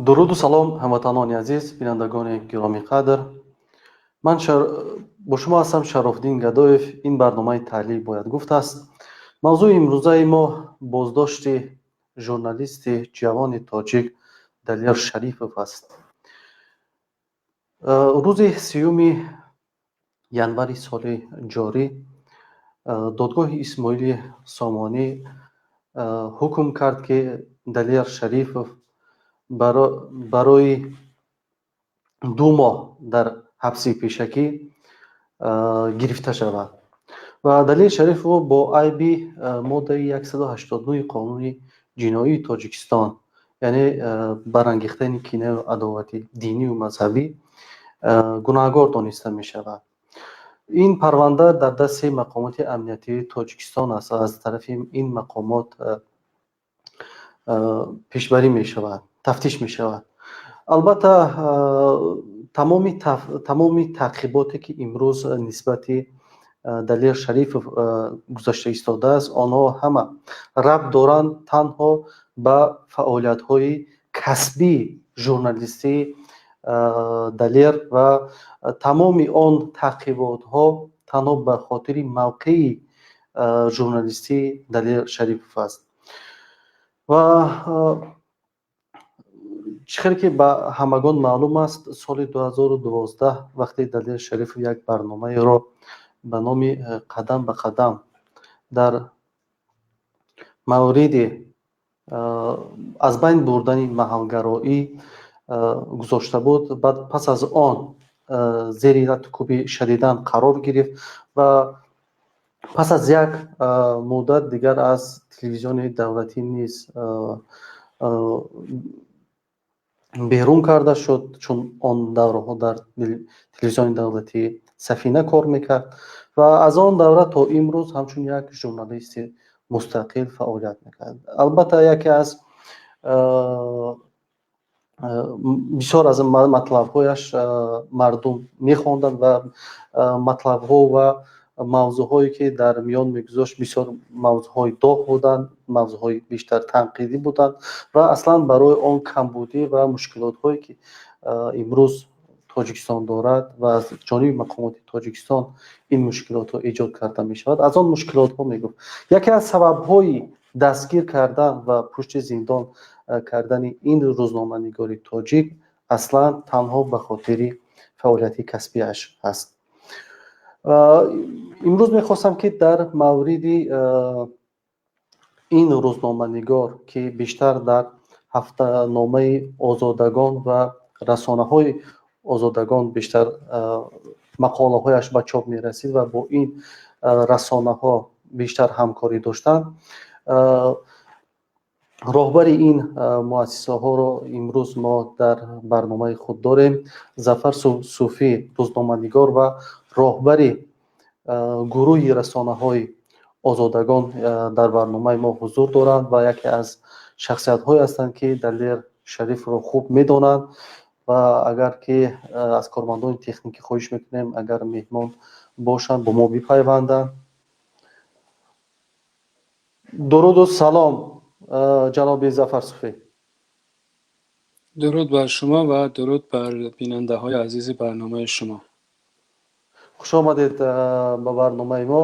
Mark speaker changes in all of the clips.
Speaker 1: Дуруду салом, ҳамватанони азиз, бинандагони гиромиқадр. Ман бо шумо ҳастам, Шарофиддин Гадоев. Ин барномаи таҳлил бояд гуфт аст. Мавзӯи имрӯзаи мо боздошти журналисти ҷавони тоҷик Далер Шарифов аст. Рӯзи 30-уми январи соли ҷорӣ додгоҳи Исмоили Сомонӣ ҳукм кард, ки Далер Шарифов барои 2 моҳ дар ҳабси пешакӣ гирифта шавад ва Далер Шарифов бо айби моддаи 189 қонуни ҷиноии Тоҷикистон, яъне барангехтани кинаю адовати динию мазҳабӣ, гунаҳгор дониста мешавад. Ин парванда дар дасти мақомоти амниятии Тоҷикистон аст ва аз тарафи ин мақомот пешбарӣ мешавад, тафтиш мешавад. Албатта, тамоми таъқиботе, ки имрӯз нисбати Далер Шарифов гузашта истодааст, онҳо ҳама рабт доранд танҳо ба фаъолиятҳои касбии журналистии Далер ва тамоми он таъқиботҳо танҳо ба хотири мавқеи журналистии Далер Шарифов аст. Ва чӣ хеле ки ба ҳамагон маълум аст, соли 2012, вақте Далер Шарифов як барномаеро ба номи «Қадам ба қадам» дар мавриди аз байн бурдани маҳалгароӣ гузошта буд, баъд пас аз он зери латукӯби шадидан қарор гирифт ва пас аз як муддат дигар аз телевизиони давлатӣ низ берун карда шуд, чун он давраҳо дар телевизиони давлатӣ Сафина кор мекард ва аз он давра то имрӯз ҳамчун як журналисти мустақил фаъолият мекард. Албатта, яке аз бисёр аз матлабҳояш мардум мехонданд ва матлабҳо ва мавзӯъҳое, ки дар миён мегузошт, бисёр мавзӯъҳои доғ буданд, мавзӯъҳои бештар танқидӣ буданд ва аслан барои он камбудӣ ва мушкилотҳое, ки имрӯз Тоҷикистон дорад ва аз ҷониби мақомоти Тоҷикистон ин мушкилотҳо эҷод карда мешавад, аз он мушкилотҳо мегуфт. Яке аз сабабҳои дастгир кардан ва пушти зиндон кардани ин рӯзноманигори тоҷик аслан танҳо ба хотири фаъолияти касбиаш аст. Имрӯз мехостам, ки дар мавриди ин рӯзноманигор, ки бештар дар ҳафтаномаи Озодагон ва расонаҳои Озодагон бештар мақолаҳояш ба чоп мерасид ва бо ин расонаҳо бештар ҳамкорӣ доштанд, роҳбари ин муассисаҳоро имрӯз мо дар барномаи худ дорем. Зафар Суфӣ, рӯзноманигор ва роҳбари гурӯҳи расонаҳои Озодагон, дар барномаи мо ҳузур доранд ва яке аз шахсиятҳое ҳастанд, ки Далер Шарифро хуб медонанд. Ва агар ки аз кормандони техникӣ хоҳиш мекунем, агар меҳмон бошанд, бо мо бипайванданд. Дуруду салом, ҷаноби Зафар Суфӣ.
Speaker 2: Дуруд бар шумо ва дуруд бар бинандаҳои азизи барномаи шумо.
Speaker 1: Хуш омадед ба барномаи мо.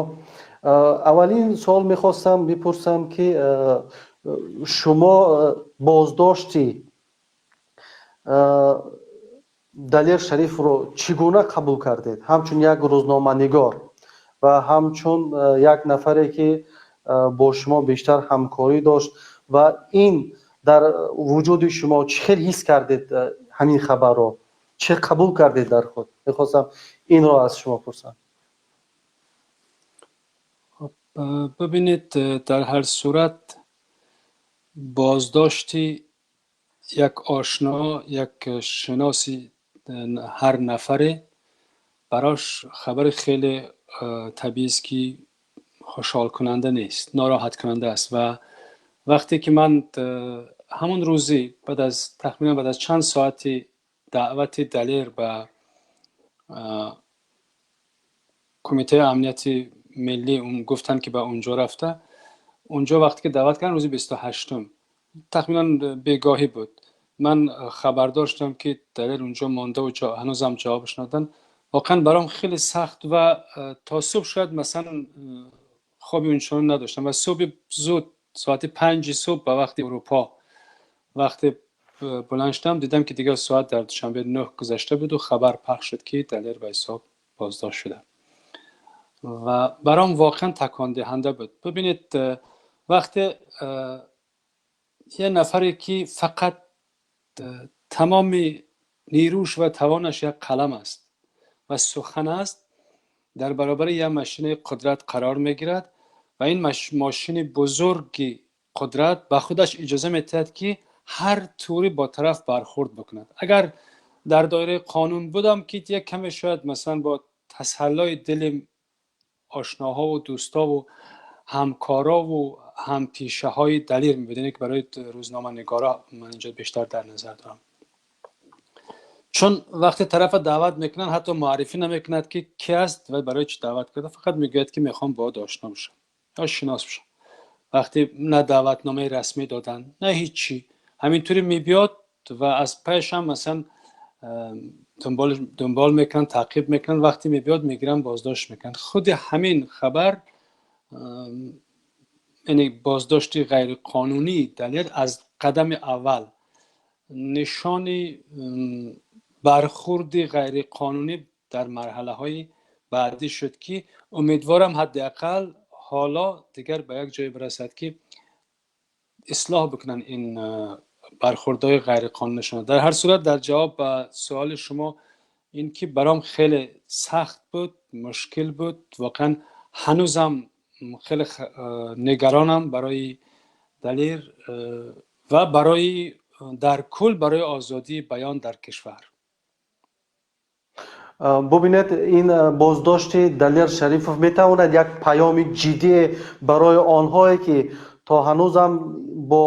Speaker 1: Аввалин суол мехостам бипурсам, ки шумо боздошти Далер Шарифро чӣ гуна қабул кардед, ҳамчун як рӯзноманигор ва ҳамчун як нафаре, ки бо шумо бештар ҳамкорӣ дошт, ва ин дар вуҷуди шумо чӣ хел ҳис кардед ҳамин хабарро, чӣ қабул кардед дар худ? Мехостам инро аз шумо пурсам.
Speaker 2: Бибинед, дар ҳар сурат боздошти як ошно, як шиноси ҳар нафаре барош хабари хеле табиист, ки хушҳолкунанда нест, нороҳаткунанда аст. Ва вақте ки ман ҳамон рӯзи баъд аз, тахминан баъд аз чанд соати даъвати Далер ба Кумитаи амнияти миллӣ, гуфтанд, ки ба унҷо рафта, унҷо вақте ки даъват карданд, рӯзи 28-ум тахминан бегоҳӣ буд, ман хабардор шудам, ки Далер унҷо мондаву ҳанӯзам ҷавобаш надоданд. Воқеан баром хеле сахт ва то субҳ шояд масалан хоби унчунон надоштам. Ва субҳи зуд, соати 5-и субҳ ба вақти Урупо, вақте баланд шудам, дидам, ки дигар соат дар Душанбе 9 гузашта буду хабар пахш шуд, ки Далер ба ҳисоб боздошт шуда. Ва баром воқеан такондиҳанда буд. Бибинед, вақте یه нафаре, ки фақат тамоми нерӯш ва тавонаш як қалам аст ва сухан аст, дар баробари як машинаи қудрат қарор мегирад ва ин мошини бузурги қудрат ба худаш иҷоза медиҳад, ки ҳар тури бо тараф бархӯрд бикунад. Агар дар доираи қонун будам, ки як каме шояд масалан бо тасаллои дили ошноҳову дӯстову ҳамкорову ҳампешаҳои Далер мебудем, ки барои рӯзноманигора ман инҷо бештар дар назар дорам, чун вақте тарафа даъват мекунанд, ҳатто муаррифӣ намекунад, ки ки аст ва барои чӣ даъват карда, фақат мегӯяд, ки мехоҳам бояд ошно бошам ё шинос бошам. Вақте на даъватномаи расмӣ доданд, на ҳеҷ чӣ, ҳаминтури мебиёд ва аз паяшам масалан дунбол мекунанд, таъқиб мекунанд. Вақте мебиёд, мегиранд, боздошт мекунанд. Худи ҳамин хабар, яъне боздошти ғайриқонунии Далер, аз қадами аввал нишони бархӯрди ғайриқонунӣ дар марҳалаҳои баъдӣ шуд, ки умедворам ҳадди ақал ҳоло дигар ба як ҷое бирасад, ки ислоҳ бикунанд ин бархӯрдҳои ғайриқонунишон. Дар ҳар сурат, дар ҷавоб ба суоли шумо, ин ки баром хеле сахт буд, мушкил буд. Воқеан ҳанӯзам хеле нигаронам барои Далер ва барои дар кул барои озодии баён дар кишвар.
Speaker 1: Бубинед, ин боздошти Далер Шарифов метавонад як паёми ҷиддие барои онҳое, ки то ҳанӯзам бо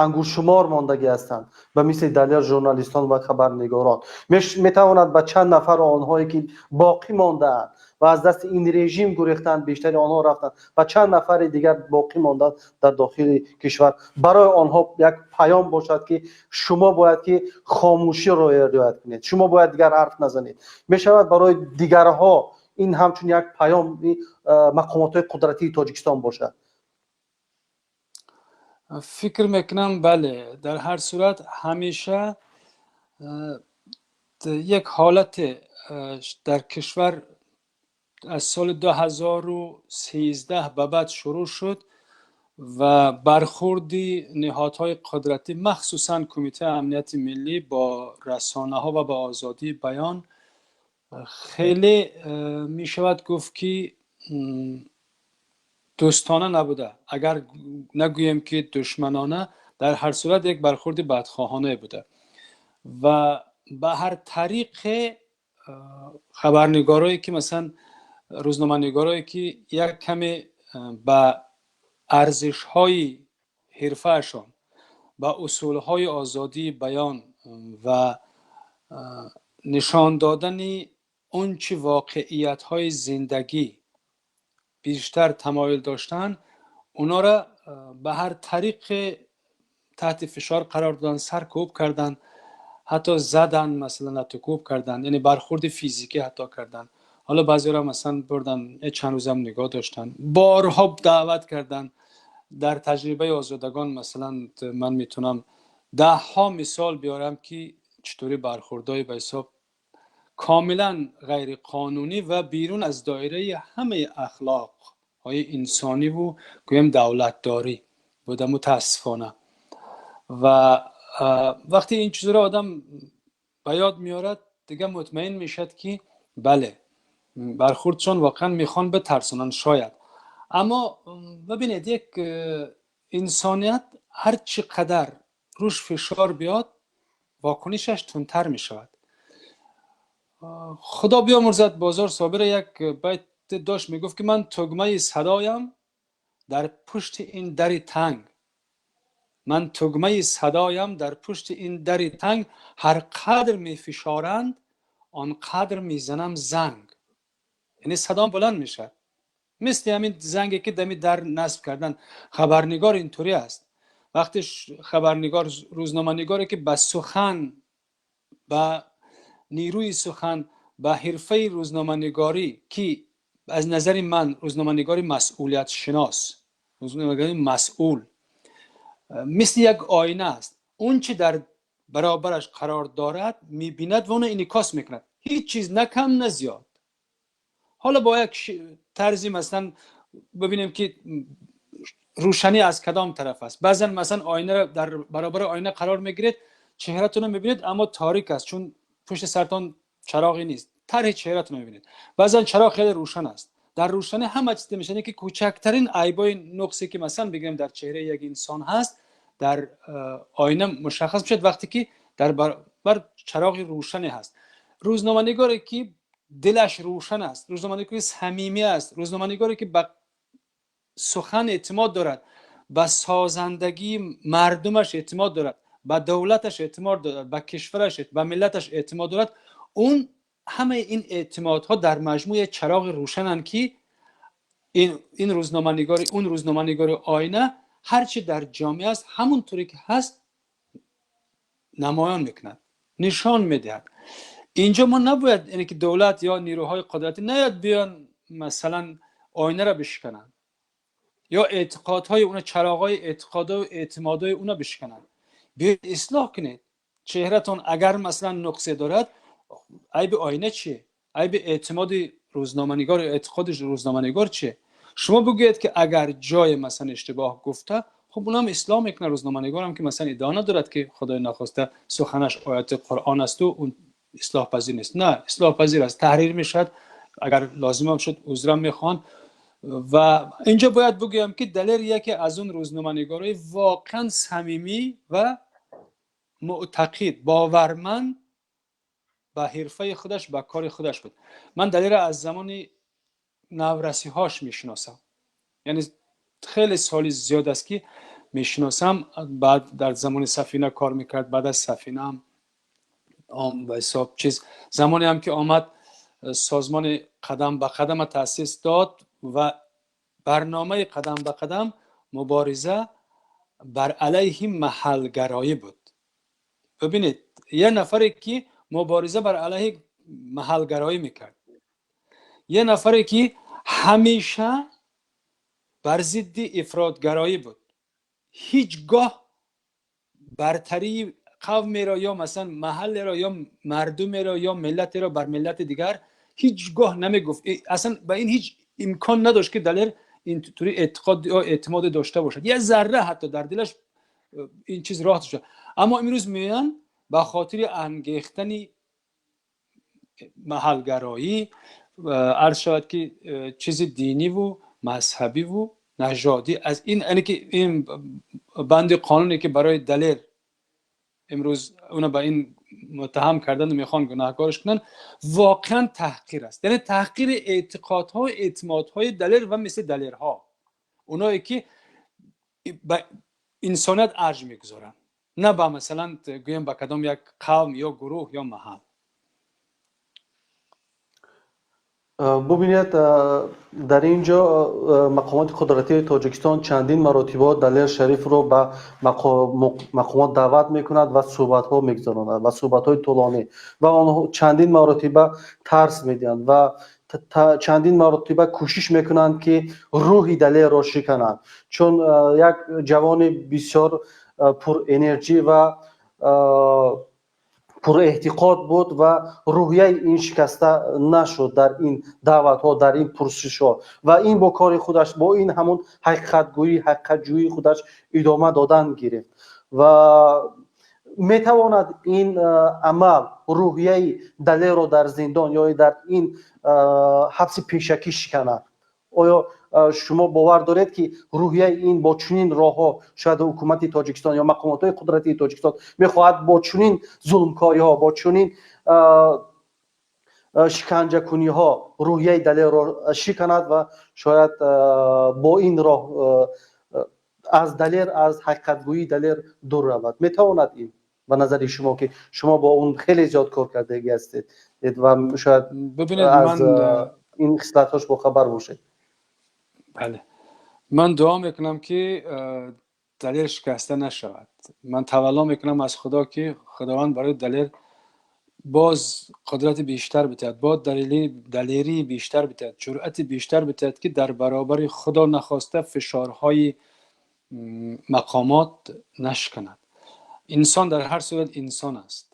Speaker 1: ангуштшумор мондагӣ ҳастанд, ба мисли Далер журналистон ва хабарнигорон, метавонад ба чанд нафаро онҳое, ки боқӣ мондаанд ва аз дасти ин режим гурехтанд, бештари онҳо рафтанд ва чанд нафари дигар боқӣ монданд дар дохили кишвар, барои онҳо як паём бошад, ки шумо бояд ки хомӯширо риоят кунед, шумо бояд дигар ҳарф назанед? Мешавад барои дигарҳо ин ҳамчун як паёми мақомотҳои қудратии Тоҷикистон бошад?
Speaker 2: Фикр мекунам, бале. Дар ҳар сурат ҳамеша як ҳолате дар кишвар аз соли 2013 ба баъд шурӯъ шуд ва бархӯрди ниҳодҳои қудратӣ, махсусан Кумитаи амнияти миллӣ, бо расонаҳо ва ба озодии баён хеле мешавад гуфт, ки дӯстона набуда, агар нагӯем, ки душманона. Дар ҳар сурат як бархӯрди бадхоҳонае буда ва ба ҳар тариқе хабарнигорое ки масалан рӯзноманигорое, ки як каме ба арзишҳои ҳирфаашон, ба усулҳои озодии баён ва нишон додани он чи воқеиятҳои зиндагӣ бештар тамоюл доштанд, онора ба ҳар тариқе таҳти фишор қарор доданд, саркӯб карданд, ҳатто заданд, масалан латукӯб карданд, яъне бархӯрди физикӣ ҳатто карданд. Ҳоло баъзеро масалан бурдан, чанд рӯзам нигоҳ доштанд, борҳо даъват карданд. Дар таҷрибаи Озодагон масалан ман метавонам даҳҳо мисол биёрам, ки чутури бархӯрдҳои ба ҳисоб комилан ғайриқонунӣ ва берун аз доираи ҳамаи ахлоқҳои инсониву гӯем давлатдорӣ буда, мутаассифона. Ва вақте ин чизро одам ба ёд меорад, дигар мутмаин мешавад, ки бале, бархӯрдшон воқеан мехоҳанд битарсонанд шояд. Аммо бибинед, як инсоният ҳар чӣ қадар рӯш фишор биёд, вокунишаш тундтар мешавад. Худо биёмурзад Бозор Собира, як байт дошт, мегуфт ки ман тугмаи садоям дар пушти ин дари танг, ман тугмаи садоям дар пушти ин дари танг, ҳар қадр мефишоранд, он қадр мезанам занг. Яъне садом баланд мешавад, мисли ҳамин занге ки дами дар насб кардан. Хабарнигор интурӣ аст. Вақте хабарнигор, рӯзноманигоре ки ба сухан, ба нерӯи сухан, ба ҳирфаи рӯзноманигорӣ, ки аз назари ман рӯзноманигори масъулиятшинос, рӯзноманигори масъул, мисли як оина аст. Он чи дар баробараш қарор дорад, мебинад ва онро инъикос мекунад, ҳеҷ чиз на кам, на зиёд. Ҳоло бо як тарзи, масалан, бибинем ки рӯшанӣ аз кадом тараф аст. Баъзан, масалан, оинаро дар баробари оина қарор мегиред, чеҳратонро мебинед, аммо торик аст, чун пушти сартон чароғе нест, тарҳи чеҳратонро мебинед. Баъзан чароғ хеле рӯшан аст, дар рӯшанӣ ҳама чиз дида мешавад, ки кӯчактарин айбои нуқсе ки, масалан, бигирем, дар чеҳраи як инсон ҳаст, дар оина мушаххас мешавад, вақте ки дар баробар чароғи рӯшане ҳаст. Рӯзноманигоре ки дилаш рӯшан аст, рӯзноманигори самимӣ аст, рӯзноманигоре ки ба сухан эътимод дорад, ба созандагии мардумаш эътимод дорад, ба давлаташ эътимод дорад, ба кишвараш, ба миллаташ эътимод дорад, он ҳамаи ин эътимодҳо дар маҷмӯъ як чароғи рӯшананд, ки ин рӯзноманигори, он рӯзноманигори оина ҳарчи дар ҷомеа аст, ҳамон туре ки ҳаст намоён мекунад, нишон медиҳад. Инҷо мо набояд, яъне ки давлат ё нерӯҳои қудратӣ наёд биён, масалан, оинаро бишкананд ё эътиқодҳои уна, чароғҳои эътиқоду эътимодҳои уна бишкананд. Биёед, ислоҳ кунед чеҳратон. Агар, масалан, нуқсе дорад, айби оина чие? Айби эътимоди рӯзноманигор, эътиқоди рӯзноманигор чие? Шумо бигӯед ки агар ҷое, масалан, иштибоҳ гуфта, хуб, унам ислоҳ мекунад. Рӯзноманигорам ки, масалан, иддао надорад ки, худои нахоста, суханаш ояти Қуръон асту он ислоҳпазир нест. На, ислоҳпазир аст, таҳрир мешавад, агар лозимам шуд, узрам мехоҳанд. Ва инҷо бояд бигӯям ки Далер яке аз он рӯзноманигорои воқеан самимӣ ва муътақид, боварманд ба ҳирфаи худаш, ба кори худаш буд. Ман Далера аз замони наврасиҳош мешиносам, яъне хеле соли зиёд аст ки мешиносам. Баъд дар замони Сафина кор мекард, баъд аз Сафина ҳам ба ҳисоб чиз, замоне ҳам ки омад, созмони Қадам ба қадама таъсис дод ва барномаи Қадам ба қадам мубориза бар алайҳи маҳалгароӣ буд. Бибинед, як нафаре ки мубориза бар алайҳи маҳалгароӣ мекард, як нафаре ки ҳамеша бар зидди ифротгароӣ буд, ҳеҷ гоҳ бартарии қавмеро ё, масалан, маҳаллеро ё мардумеро ё миллатеро бар миллати дигар ҳеҷ гоҳ намегуфт. Аслан ба ин ҳеҷ имкон надошт ки Далер интури эътиқод ё эътимоде дошта бошад, як зарра ҳатто дар дилаш ин чиз роҳ дошта. Аммо имрӯз меоянд, ба хотири ангехтани маҳалгароӣ, арз шавад ки чизи диниву мазҳабиву нажодӣ, аз ин, яъне ки ин банди қонуне ки барои Далер имрӯз уна ба ин муттаҳам кардану мехоҳанд гунаҳкораш кунанд, воқеан таҳқир аст, яъне таҳқири эътиқодҳо, эътимодҳои Далер ва мисли Далерҳо, оное ки ба инсоният арҷ мегузоранд, на ба, масалан, гӯем, ба кадом як қавм ё гурӯҳ ё маҳал.
Speaker 1: Бубинед, дар ин ҷо мақомоти қудратии Тоҷикистон чандин маротибо Далер Шарифро ба мақомот даъват мекунад ва суҳбатҳо мегузаронад ва суҳбатҳои тӯлонӣ, ва онҳо чандин маротиба тарс медиҳанд ва чандин маротиба кӯшиш мекунанд, ки рӯҳи Далерро шикананд, чун як ҷавони бисёр пурэнерҷӣ ва пурэътиқод буд ва рӯҳияи ин шикаста нашуд дар ин даъватҳо, дар ин пурсишҳо, ва ин бо кори худаш, бо ин ҳамун ҳақиқатгӯӣ, ҳақиқатҷӯии худаш идома додан гирифт. Ва метавонад ин амал рӯҳияи Далерро дар зиндон ё дар ин ҳабси пешакӣ шиканад? Оё шумо бовар доред, ки рӯҳияи ин бо чунин роҳҳо шояд ҳукумати Тоҷикистон ё мақомотҳои қудратии Тоҷикистон мехоҳад бо чунин зулмкориҳо, бо чунин шиканҷакуниҳо рӯҳияи Далерро шиканад ва шояд бо ин роҳ аз Далер, аз ҳақиқатгӯии Далер дур равад? Метавонад ин, ба назари шумо, ки шумо бо он хеле зиёд кор кардагӣ ҳастед ва шояд аз ин хислатҳош бохабар бошед?
Speaker 2: Бале, ман дуо мекунам, ки Далер шикаста нашавад. Ман тавалло мекунам аз Худо, ки Худованд барои Далер боз қудрати бештар бидиҳад, боз далерии бештар бидиҳад, ҷуръати бештар бидиҳад, ки дар баробари, Худо нахоста, фишорҳои мақомот нашканад. Инсон дар ҳар сурат инсон аст.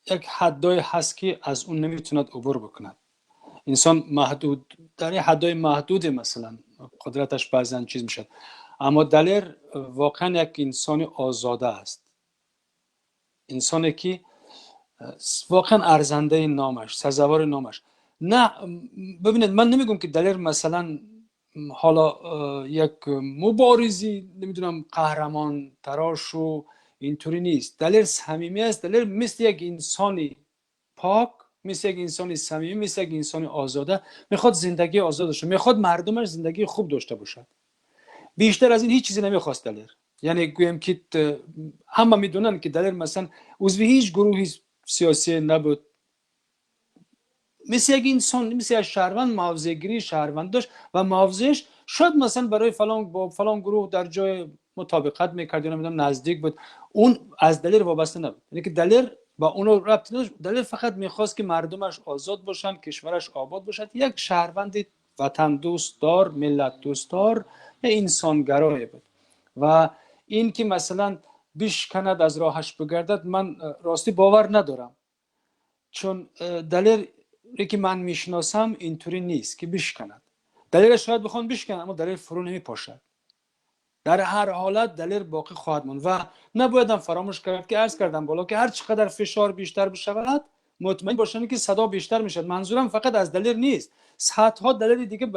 Speaker 2: Як ҳаддое ҳаст, ки аз он наметавонад убур бикунад. Инсон маҳдуд, дар як ҳаддои маҳдуде, масалан, қудраташ баъзан чиз мешавад. Аммо Далер воқеан як инсони озода аст, инсоне ки воқеан арзандаи номаш, сазовори номаш. На, бибинед, ман намегӯям, ки Далер, масалан, ҳоло як муборизи, намедонам, қаҳрамон тарошу интури нест. Далер самимӣ аст. Далер мисли як инсони пок, мисли як инсони самимӣ, мисли як инсони озода мехоҳад зиндагии озод дошта, мехоҳад мардумаш зиндагии хуб дошта бошад. Бештар аз ин ҳеҷ чизе намехост Далер. Яъне гӯем, ки ҳама медонанд, ки Далер, масалан, узви ҳеҷ гурӯҳи сиёсӣ набуд. Мисли як инсон, мисли як шаҳрванд мавзеъгирии шаҳрванд дошт ва мавзеаш шояд, масалан, барои фалон бо фалон гурӯҳ дар ҷои мутобиқат мекард ё, намедонам, наздик буд. Он аз Далер вобаста набуд, яъне ки Далер ба оно рабт надошт. Далер фақат мехост, ки мардумаш озод бошанд, кишвараш обод бошад. Як шаҳрванди ватандӯстдор, миллатдӯстдор, як инсонгарое буд. Ва ин ки, масалан, бишканад, аз роҳаш бигардад, ман ростӣ бовар надорам, чун Далере ки ман мешиносам, интури нест, ки бишканад. Далера шояд бихоҳанд бишканад, аммо Далер фурӯ намепошад. Дар ҳар ҳолат Далер боқӣ хоҳад монд. Ва набоядам фаромӯш кард, ки арз кардам боло, ки ҳар чӣ қадар фишор бештар бишавад, мутмаин бошанд, ки садо бештар мешавад. Манзурам фақат аз Далер нест, садҳо Далери дига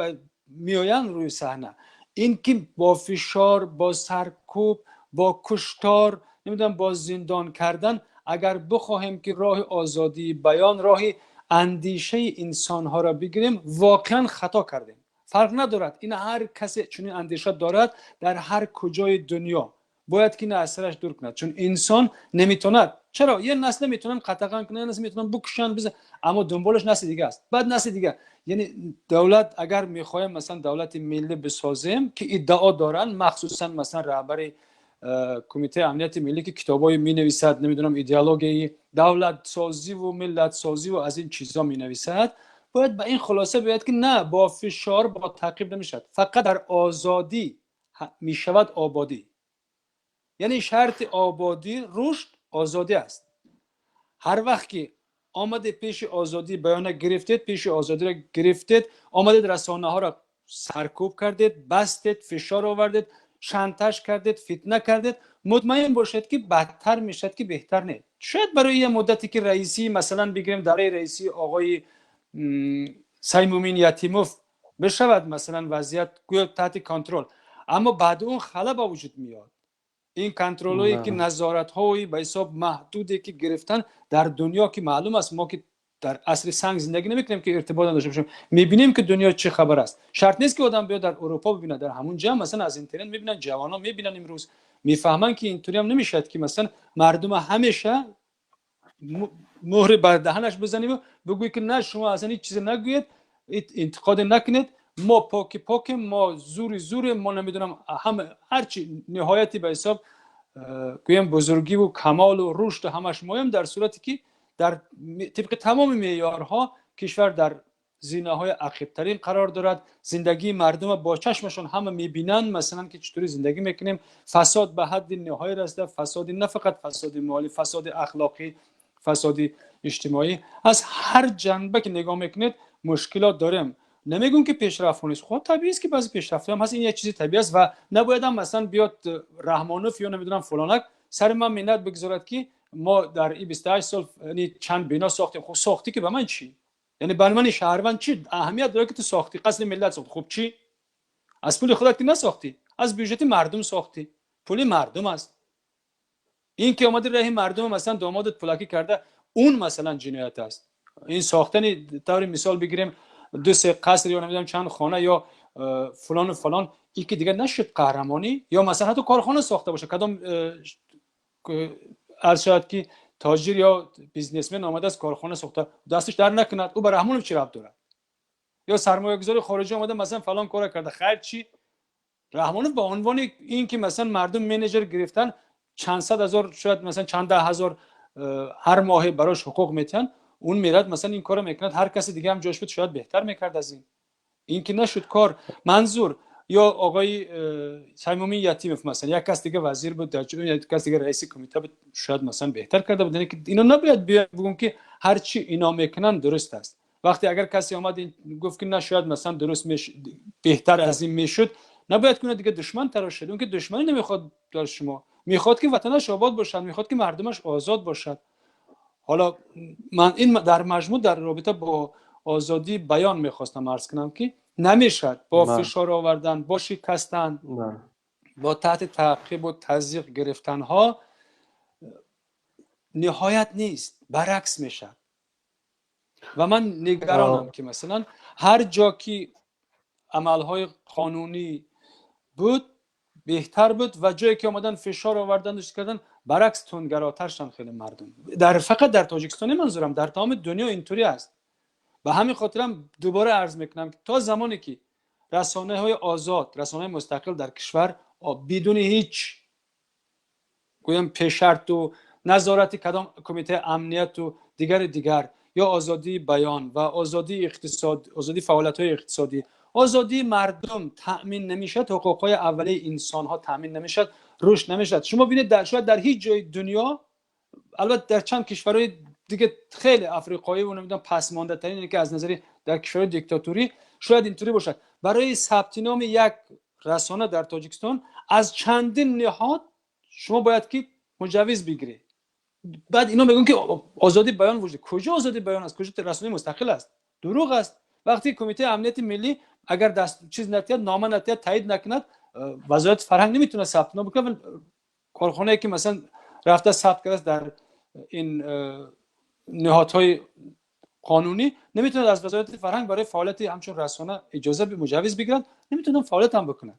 Speaker 2: меоянд рӯи саҳна. Ин ки бо фишор, бо саркӯб, бо куштор, намедонам, бо зиндон кардан агар бихоҳем, ки роҳи озодии баён, роҳи андешаи инсонҳоро бигирем, воқеан хато кардем. Фарқ надорад, ин ҳар касе чунин андеша дорад дар ҳар куҷои дунё, бояд ки ина аз сараш дур кунад, чун инсон наметавонад. Чаро як насл метавонанд қатаған кунанд, як насл метавонанд букушанд, аммо дунболаш насли дига аст, баъд насли дига. Яъне давлат, агар мехоҳем, масалан, давлати миллӣ бисозем, ки иддао доранд, махсусан, масалан, раҳбари Кумитаи амнияти миллӣ, ки китобҳое менависад, намедонам, идеологияи давлатсозиву миллатсозиву аз ин чизҳо менависад, бояд ба ин хулоса биёяд, ки на, бо фишор, бо таъқиб намешавад, фақат дар озодӣ мешавад ободӣ. Яъне шарти ободӣ, рушд озодӣ аст. Ҳар вақт ки омадед, пеши озодии баёна гирифтед, пеши озодиро гирифтед, омадед, расонаҳоро саркӯб кардед, бастед, фишор овардед, шантаж кардед, фитна кардед, мутмаин бошед, ки бадтар мешавад, ки беҳтар не. Шояд барои як муддате ки раисӣ, масалан, бигирем, давраи раисии оғои Саймумин Ятимов бишавад, масалан, вазъият гӯё таҳти контрол, аммо баъди он хала ба вуҷуд меояд. Ин контролҳое ки, назоратҳои ба ҳисоб маҳдуде ки гирифтан дар дунё, ки маълум аст, мо ки дар асри санг зиндагӣ намекунем, ки иртибот надошта бошем, мебинем, ки дунё чӣ хабар аст. Шарт нест, ки одам биёд дар Аврупо бибинад, дар ҳамун ҷа, масалан, аз интернет мебинанд, ҷавонон мебинанд, имрӯз мефаҳманд, ки интуриам намешавад, ки, масалан, мардума ҳамеша мӯҳри бар даҳанаш бизанему бигӯӣ, ки на, шумо аслан ҳеҷ чизе нагӯед, интиқоде накунед, мо поки покем, мо зури зурем, мо, намедонам, ҳама ҳарчи ниҳояти ба ҳисоб гӯем бузургиву камолу рушду ҳамаш моем, дар сурате ки дар тибқи тамоми меъёрҳо кишвар дар зинаҳои ақибтарин қарор дорад. Зиндагии мардума бо чашмашон ҳама мебинанд, масалан, ки чутури зиндагӣ мекунем. Фасод ба ҳадди ниҳоя расида, фасоди на фақат фасоди молӣ, фасоди ахлоқӣ, фасоди иҷтимоӣ, аз ҳар ҷанба ки нигоҳ мекунед, мушкилот дорем. Намегӯм, ки пешрафтҳо нест. Хоб, табиист, ки баъзе пешрафтҳоам ҳаст, ин як чизи табиӣ аст. Ва набоядам, масалан, биёд Раҳмонов ё, намедонам, фалонак сари ман миннат бигзорад, ки мо дар и 28 сол чанд бино сохтем. Хуб, сохтӣ, ки ба ман чӣ? Яъне бар мани шаҳрванд чӣ аҳамият дорад, ки ту сохтӣ, қасри миллат сохт? Хуб, чӣ? Аз пули худат ки насохтӣ, аз бюджети мардум сохтӣ, пули мардум аст. Ин ки омади раҳи мардум, масалан, домодат пулакӣ карда, он масалан ҷиноят аст. Ин сохтани, таври мисол бигирем, ду се қаср ё намедонам чанд хона ё фалону фалон, ин ки дигар нашуд қаҳрамонӣ. Ё масалан ҳатто корхона сохта бошад, кадом арз шавад ки тоҷир ё бизнесмен омадааст, корхона сохта, дасташ дар накунад, ӯ ба Раҳмонов чӣ рабт дорад? Ё сармоягузори хориҷӣ омада, масалан, фалон кора карда, хайр, чӣ Раҳмонов ба унвони ин ки масалан мардум менеҷер гирифтан, чанд сад ҳазор, шояд масалан чанд даҳ ҳазор ҳар моҳе барош ҳуқуқ метиҳанд, он мерад, масалан, ин корро мекунад. Ҳар каси дига ҳам ҷош буд, шояд беҳтар мекард аз ин. Ин ки нашуд кор. Манзур ё оғои Саймумин Ятимов, масалан, як кас дига вазир буд, як кас дига раиси кумита буд, шояд масалан беҳтар карда буд. Ино набояд бигӯм ки ҳар чи ино мекунанд, дуруст аст. Вақте агар касе омад, гуфт ки на, шояд масалан дуруст беҳтар аз ин мешуд, набояд кунад дига душман тарошед. Он ки душманӣ намехоҳад дар шумо, мехоҳад ки ватанаш обод бошад, мехоҳад ки мардумаш озод бошад. Ҳоло ман ин дар маҷмӯъ дар робита бо озодии баён мехостам арз кунам, ки намешавад бо фишор овардан, бо шикастан, бо таҳти таъқибу тазйиқ гирифтанҳо ниҳоят нест, баръакс мешавад. Ва ман нигаронам, ки масалан ҳар ҷо ки амалҳои қонунӣ буд, беҳтар буд, ва ҷое ки омадан, фишор овардан, дӯст кардан, баръакс тунгаротар шуданд хеле мардум. Дар фақат дар Тоҷикистон манзурам, дар тамоми дунё интурӣ аст. Ба ҳамин хотирам дубора арз мекунам, ки то замоне ки расонаҳои озод, расонаҳои мустақил дар кишвар бидуни ҳеҷ гӯям пешшарту назорати кадом кумитаи амнияту дигари дигар, ё озодии баён ва озодии иқтисод, озодии фаъолиятҳои иқтисодӣ, озодии мардум таъмин намешавад, ҳуқуқҳои аввалияи инсонҳо таъмин намешавад, рушд намешавад. Шумо бинед, шояд дар ҳеҷ ҷои дунё, албатта дар чанд кишварҳои дига хеле африқоӣ ва намедонам пасмондатарин, ки аз назари дар кишварҳои диктатурӣ шояд интурӣ бошад, барои сабти номи як расона дар Тоҷикистон аз чандин ниҳод шумо бояд ки муҷаввиз бигиред. Баъд ино мегӯянд, ки озодии баён вуҷуд. Куҷо озодии баён аст? Куҷо расонаи мустақил аст? Дурӯғ аст. Вақте Кумитаи амнияти миллӣ агар даст чиз натиҳад, нома натиҳад, таъид накунад, Вазорати фарҳанг наметавонад сабтном бикунад. Корхонае ки масалан рафта сабт кардааст дар ин ниҳодҳои қонунӣ, наметавонад аз Вазорати фарҳанг барои фаъолияти ҳамчун расона иҷоза, муҷаввиз бигирад, наметавонад фаъолият ҳам бикунад.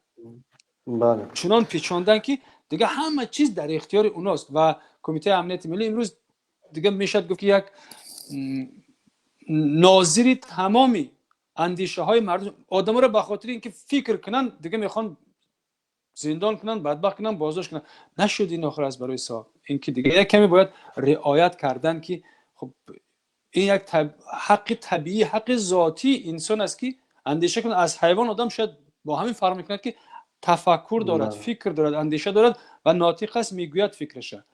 Speaker 2: Чунон печондан, ки дига ҳама чиз дар ихтиёри уност. Ва Кумитаи амнияти миллӣ имрӯз дига мешавад гуфт, ки як нозири тамоми андешаҳои мардум, одаморо ба хотири ин ки фикр кунанд, дига мехоҳанд зиндон кунанд, бадбахт кунанд, боздошт кунанд. Нашуд ин охир аз барои соҳиб ин ки дига як каме бояд риоят кардан, ки хуб, ин як ҳаққи табиӣ, ҳаққи зотии инсон аст, ки андеша кунад. Аз ҳайвон одам шояд бо ҳамин фарқ мекунад, ки тафаккур дорад, фикр дорад, андеша дорад ва нотиқ аст, мегӯяд фикраша.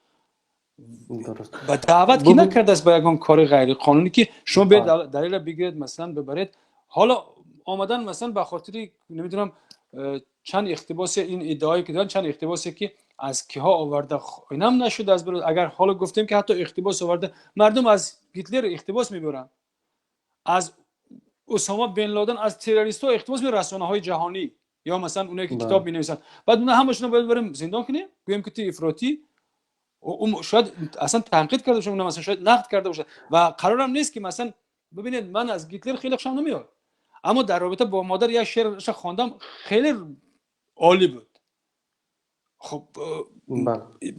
Speaker 2: Ба даъват ки накардааст ба ягон кори ғайриқонунӣ, ки шумо биёед, далела бигиред, масалан, бибаред. Ҳоло омадан, масалан, ба хотири намедонам чанд иқтибосе, ин иддаое ки доранд, чанд иқтибосе ки аз киҳо оварда, инам нашуда аз. Агар ҳоло гуфтем, ки ҳатто иқтибос оварда, мардум аз Гитлер иқтибос мебаранд, аз Усома бен Лоден, аз террористҳо иқтибос мебаранд расонаҳои ҷаҳонӣ ё масалан оное ки китоб менависанд. Баъд уна ҳамашонро бояд барем, зиндон кунем, гӯем ки ту ифротӣ. Шояд аслан танқид карда бошад, масалан, шояд нақд карда бошад. Ва қарорам нест, ки масалан, бибинед, ман аз Гитлер хеле хушам намеояд, аммо дар робита бо модар як шеърша хондам, хеле олӣ буд. Хуб,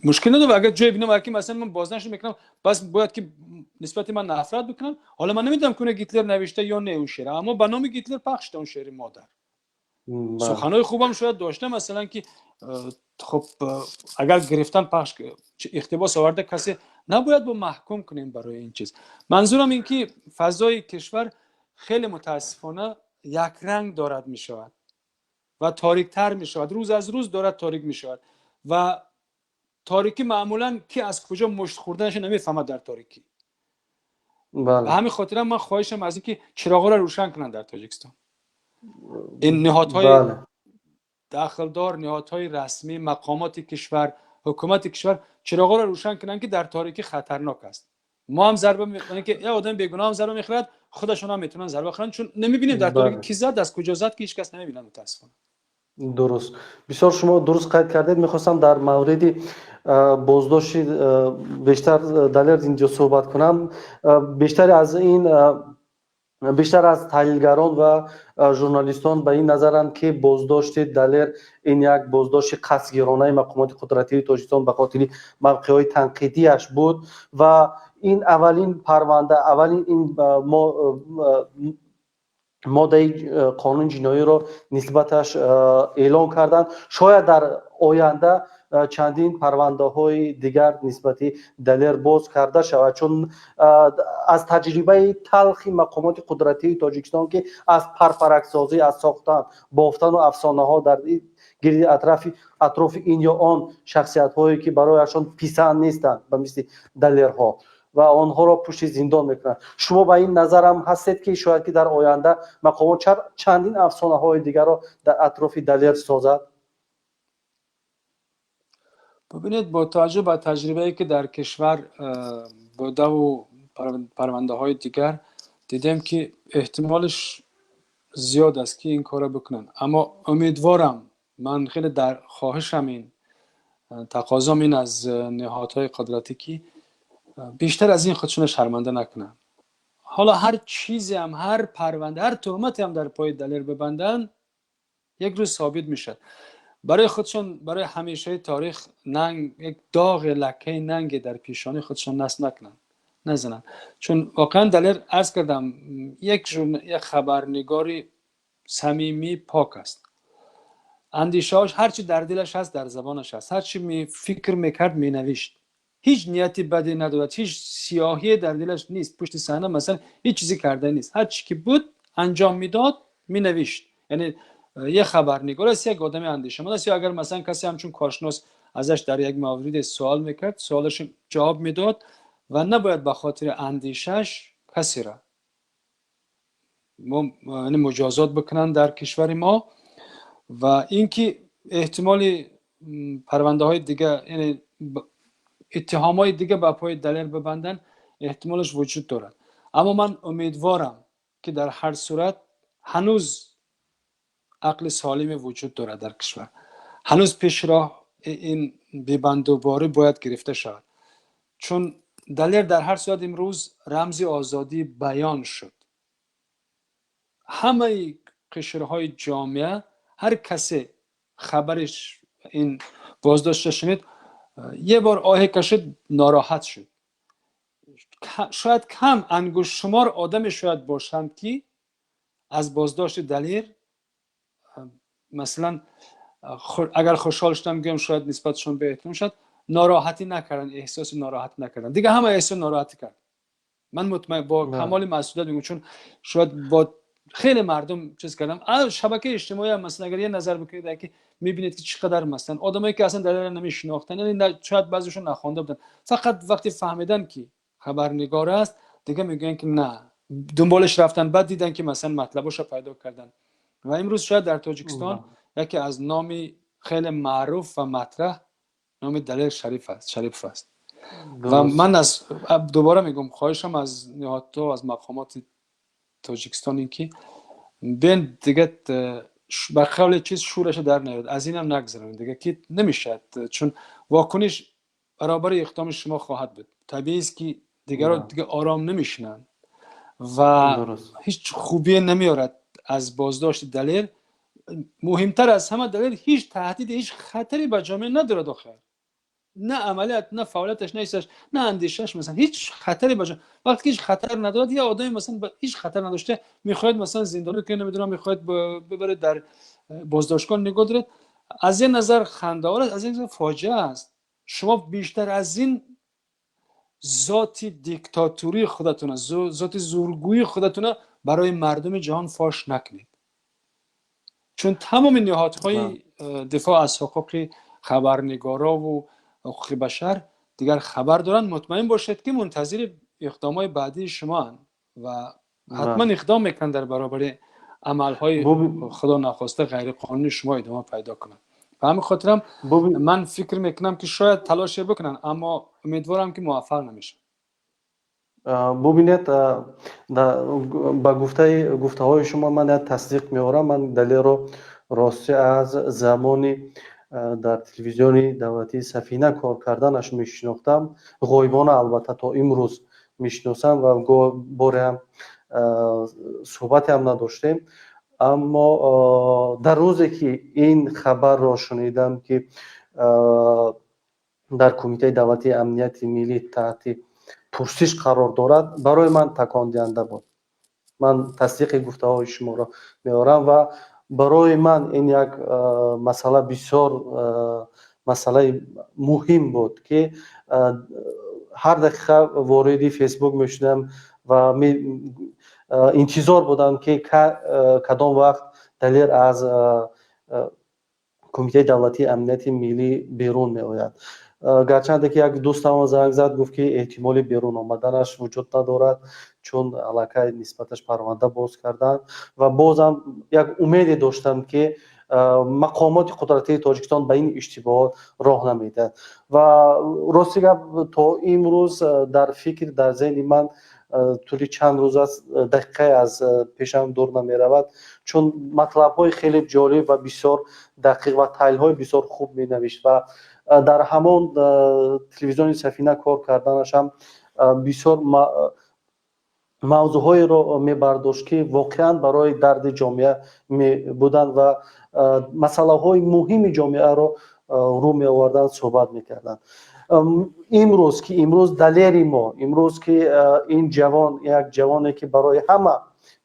Speaker 2: мушкил надорад. Агар ҷое бинам, ки масалан ман бознашр мекунам, бас бояд ки нисбати ман нафрат бикунам. Ҳоло ман намедонам, куне Гитлер навишта ё не он шеър, аммо ба номи Гитлер пахш шуда он шеъри модар. Суханҳои хубам шояд дошта, масалан, ки хуб, агар гирифтан, пахш, иқтибос оварда, касе набояд бо маҳкум кунем барои ин чиз. Манзурам ин ки фазои кишвар хеле мутаассифона якранг дорад мешавад ва ториктар мешавад, рӯз аз рӯз дорад торик мешавад. Ва торикӣ маъмулан ки аз куҷо мушт хӯрданашо намефаҳмад дар торикӣ. Ба ҳамин хотирам ман хоҳишам аз ин ки чироғҳоро рӯшан кунанд дар Тоҷикистон ин ниҳодҳои дахлдор, ниҳодҳои расмӣ, мақомоти кишвар, ҳукумати кишвар чироғҳоро рӯшан кунанд, ки дар торикӣ хатарнок аст. Мо ҳам зарба, ки як одами бегуноҳ ҳам зарба мехӯрад, худашон ҳам метавонанд зарба хӯранд, чун намебинем дар торикӣ ки зад, аз куҷо зад, ки ҳеҷ кас намебинад, мутаассифона.
Speaker 1: Дуруст, бисёр шумо дуруст қайд кардед. Мехостам дар мавриди боздошти бештар Далер инҷо суҳбат кунам. Бештари аз ин, бештар аз таҳлилгарон ва журналистон ба ин назаранд, ки боздошти Далер ин як боздошти қасдгиронаи мақомоти қудратии Тоҷикистон ба хотири мавқеъҳои танқидияш буд ва ин аввалин парванда, аввалин ин моддаи қонуни ҷиноиро нисбаташ эълон карданд. Шояд дар оянда чандин парвандаҳои дигар нисбати Далер боз карда шавад, чун аз таҷрибаи талхи мақомоти қудратии Тоҷикистон, ки аз парпараксозӣ, аз сохтан, бофтану афсонаҳо дар гирди атрофи ин ё он шахсиятҳое, ки барояшон писанд нестанд, ба мисли Далерҳо, ва онҳоро пушти зиндон мекунанд. Шумо ба ин назарам ҳастед, ки шояд ки дар оянда мақомот чандин афсонаҳои дигарро дар атрофи Далер созад?
Speaker 2: Бибинед, бо таваҷҷӯҳ ба таҷрибае, ки дар кишвар будаву парвандаҳои дигар дидем, ки эҳтимолиш зиёд аст, ки ин корро бикунанд. Аммо умедворам, ман хеле дар хоҳишам, ин тақозом ин аз ниҳодҳои қудратӣ, ки бештар аз ин худшона шарманда накунанд. Ҳоло ҳар чизе ҳам, ҳар парванда, ҳар туҳмате ҳам дар пои Далер бибанданд, як рӯз собит мешавад. Барои худшон, барои ҳамешаи таърих нанг, як доғи лаккаи нанге дар пешонии худшон насб накунанд, назананд. Чун воқеан Далер, арз кардам, як хабарнигори самимӣ, пок аст. Андешаҳош, ҳарчи дар дилаш ҳаст, дар забонаш ҳаст. Ҳарчи фикр мекард, менавишт. Ҳеҷ нияти баде надорад, ҳеҷ сиёҳие дар дилаш нест. Пушти саҳна, масалан, ҳеҷ чизе карда нест. Ҳарчи ки буд, анҷом медод, менавишт. Яъне як хабарнигор аст, як одами андешаманд аст. Ё агар, масалан, касе ҳамчун коршинос азаш дар як мавриде суол мекард, суолаш ҷавоб медод ва набояд ба хотири андешаш касеро яъне муҷозот бикунанд дар кишвари мо. Ва инки эҳтимоли парвандаҳои дига, яъне иттиҳомҳои дига ба пои Далер бибанданд, эҳтимолаш вуҷуд дорад. Аммо ман умедворам, ки дар ҳар сурат ҳанӯз ақли солиме вуҷуд дорад дар кишвар, ҳанӯз пеши роҳ ин бебандуборӣ бояд гирифта шавад, чун Далер дар ҳар сурат имрӯз рамзи озодии баён шуд. Ҳамаи қишрҳои ҷомеа, ҳар касе хабариш ин боздошта шунид, یه бор оҳе кашид, нороҳат шуд. Шояд кам, ангуштшумор одаме шояд бошанд, ки аз боздошти Далер, масалан, агар хушҳол шудам гӯям, шояд нисбатшон беэҳтиром шуд, нороҳатӣ накарданд, эҳсоси нороҳатӣ накарданд. Дига ҳама эҳсоси нороҳатӣ кард. Ман мутмаин, бо камоли масъулият мегӯям, чун шояд бо хеле мардум чиз кардам. Шабакаи иҷтимоӣ ҳам, масалан, агар я назар бикунед, ки мебинед, ки чӣ қадар, масалан, одамое, ки аслан Далера намешинохтанд, яъне шояд баъзешон нахонда буданд, фақат вақте фаҳмиданд, ки хабарнигор аст, дига мегӯянд, ки на, дунболаш рафтан, баъд дидан, ки масалан матлабошо пайдо карданд. Ва имрӯз шояд дар Тоҷикистон яке аз номи хеле маъруф ва матраҳ номи Далер Шариф аст, Шарипов аст. Ва ман аз дубора мегӯям, хоҳишам аз ниҳодҳо, аз мақомоти Тоҷикистон ин ки бен дига ба қавли чиз шӯраша дар наёд, аз инам нагзаранд дига, ки намешавад, чун вокуниш баробари иқдоми шумо хоҳад буд. Табиист, ки дигарро дига ором намешинанд ва ҳеҷ хубие намеорад аз боздошти Далер. Муҳимтар аз ҳама, Далер ҳеҷ таҳдиди, ҳеҷ хатаре ба ҷомеа надорад охир. На амалият, на фаъолияташ, на ҳиссаш, на андешааш, масалан, ҳеҷ хатаре ба вақте ки ҳеҷ хатар надорад, я одаме, масалан, ҳеҷ хатар надошта, мехоҳед, масалан, зиндонӣ кунед, намедонам, мехоҳед бибаред, дар боздоштгоҳ нигоҳ доред, аз як назар хандаовар аст, аз як назар фоҷиа аст. Шумо бештар аз ин зоти диктатурии худатона, зоти зургӯии худатона барои мардуми ҷаҳон фош накунед, чун тамоми ниҳодҳои дифоъ аз ҳуқуқи хабарнигорову ҳуқуқи башар дигар хабар доранд. Мутмаин бошед, ки мунтазири иқдомҳои баъдии шумоанд ва ҳатман иқдом мекунанд дар баробари амалҳои, худо нахоста, ғайриқонунии шумо идома пайдо кунанд. Ба ҳамин хотирам ман фикр мекунам, ки шояд талоше бикунанд, аммо умедворам, ки муваффақ намешаванд.
Speaker 1: Бубинед, ба гуфтаҳои шумо ман як тасдиқ меорам. Ман Далерро Ростӣ, аз замони дар телевизиони давлатии Сафина кор карданаш мешинохтам, ғоибона албатта, то имрӯз мешиносам ва боре ҳам суҳбате ҳам надоштем. Аммо дар рӯзе ки ин хабарро шунидам, ки дар Кумитаи давлатии амнияти миллӣ таҳти пурсиш қарор дорад, барои ман такондиҳанда буд. Ман тасдиқи гуфтаҳои шуморо меорам ва барои ман ин як масъала, бисёр масъалаи муҳим буд, ки ҳар дақиқа вориди Фейсбук мешудам ва интизор будам, ки кадом вақт Далер аз Кумитаи давлатии амнияти миллӣ берун меояд. Гарчанде ки як дӯстам занг зад, гуфт, ки эҳтимоли берун омаданаш вуҷуд надорад, чун аллакай нисбаташ парванда боз карданд, ва бозам як умеде доштам, ки мақомоти қудратии Тоҷикистон ба ин иштибоҳот роҳ намедиҳад. Ва рости гап, то имрӯз дар фикр, дар зеҳни ман тӯли чанд рӯз аст, дақиқае аз пешам дур намеравад, чун матлабҳои хеле ҷолиб ва бисёр дақиқ ва таҳлилҳои бисёр хуб менавишт ва дар ҳамон телевизиони Сафина кор карданашам бисёр мавзӯъҳоеро мебардошт, ки воқеан барои дарди ҷомеа мебуданд ва масъалаҳои муҳими ҷомеаро рӯ меоварданд, суҳбат мекарданд. Имрӯз ки имрӯз Далери мо, имрӯз ки ин ҷавон, як ҷавоне ки барои ҳама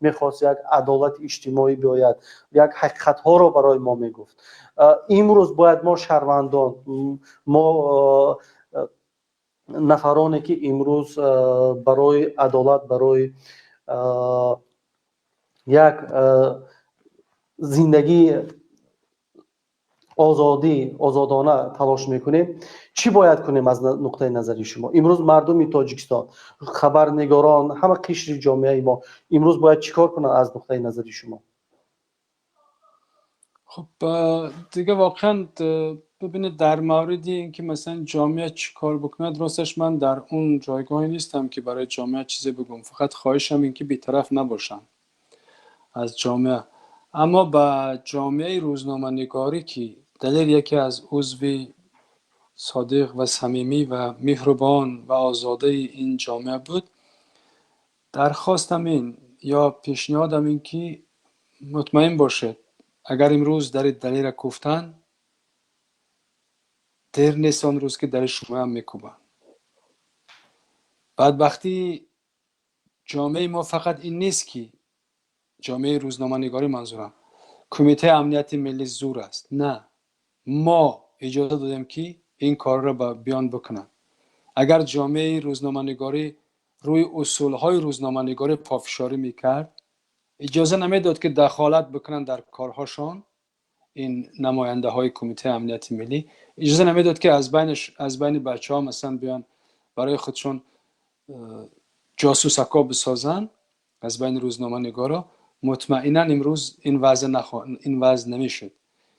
Speaker 1: мехост як адолати иҷтимоӣ биёяд, як ҳақиқатҳоро барои мо мегуфт, имрӯз бояд мо, шаҳрвандон, мо, нафароне ки имрӯз барои адолат, барои як зиндагии озодӣ, озодона талош мекунем, чӣ бояд кунем аз нуқтаи назари шумо? Имрӯз мардуми Тоҷикистон, хабарнигорон, ҳама қишри ҷомеаи мо имрӯз бояд чӣ кор кунанд аз нуқтаи назари шумо?
Speaker 2: Хуб, дига воқеан, бибинед, дар мавриди ин ки масалан ҷомеа чӣ кор бикунад, росташ, ман дар он ҷойгоҳе нестам, ки барои ҷомеа чизе бигӯм. Фақат хоҳишам ин ки бетараф набошам аз ҷомеа. Аммо ба ҷомеаи рӯзноманигорӣ, ки Далер яке аз узви содиқ ва самимӣ ва меҳрубон ва озодаи ин ҷомеа буд, дархостам ин ё пешниҳодам ин ки мутмаин бошед, агар имрӯз дари Далера кӯфтанд, дер нест он рӯз, ки дари шумоям мекӯбанд. Бадбахтии ҷомеаи мо фақат ин нест, ки ҷомеаи рӯзноманигорӣ манзурам, Кумитаи амнияти миллӣ зур аст. На, мо иҷоза додем, ки ин корро биён бикунанд. Агар ҷомеаи рӯзноманигорӣ рӯи усулҳои рӯзноманигорӣ пофишорӣ мекард, иҷоза намедод, ки дахолат бикунанд дар корҳошон ин намояндаҳои Кумитаи амнияти миллӣ, иҷоза намедод, ки аз байни бачаҳо масалан биён барои худшон ҷосусако бисозанд аз байни рӯзноманигоро, мутмаинан имрӯз ин вазъ намешуд,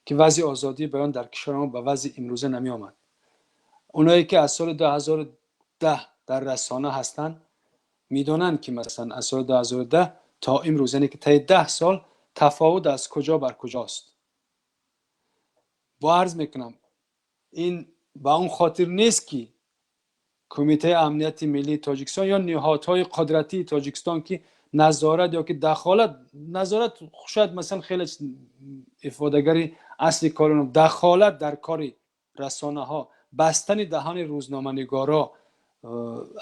Speaker 2: ки вазъи озодии баён дар кишвари мо ба вазъи имрӯза намеомад. Оное ки аз соли 2010 дар расона ҳастанд, медонанд, ки масалан аз соли 2010 то имрӯз, яъне ки таи 10 сол, тафовут аз куҷо бар куҷост. Бо арз мекунам, ин ба он хотир нест, ки Кумитаи амнияти миллии Тоҷикистон ё ниҳодҳои қудратии Тоҷикистон, ки назорат ё ки дахолат, назорат шояд масалан хеле ифодагари асли кори, дахолат дар кори расонаҳо, бастани даҳони рӯзноманигоро,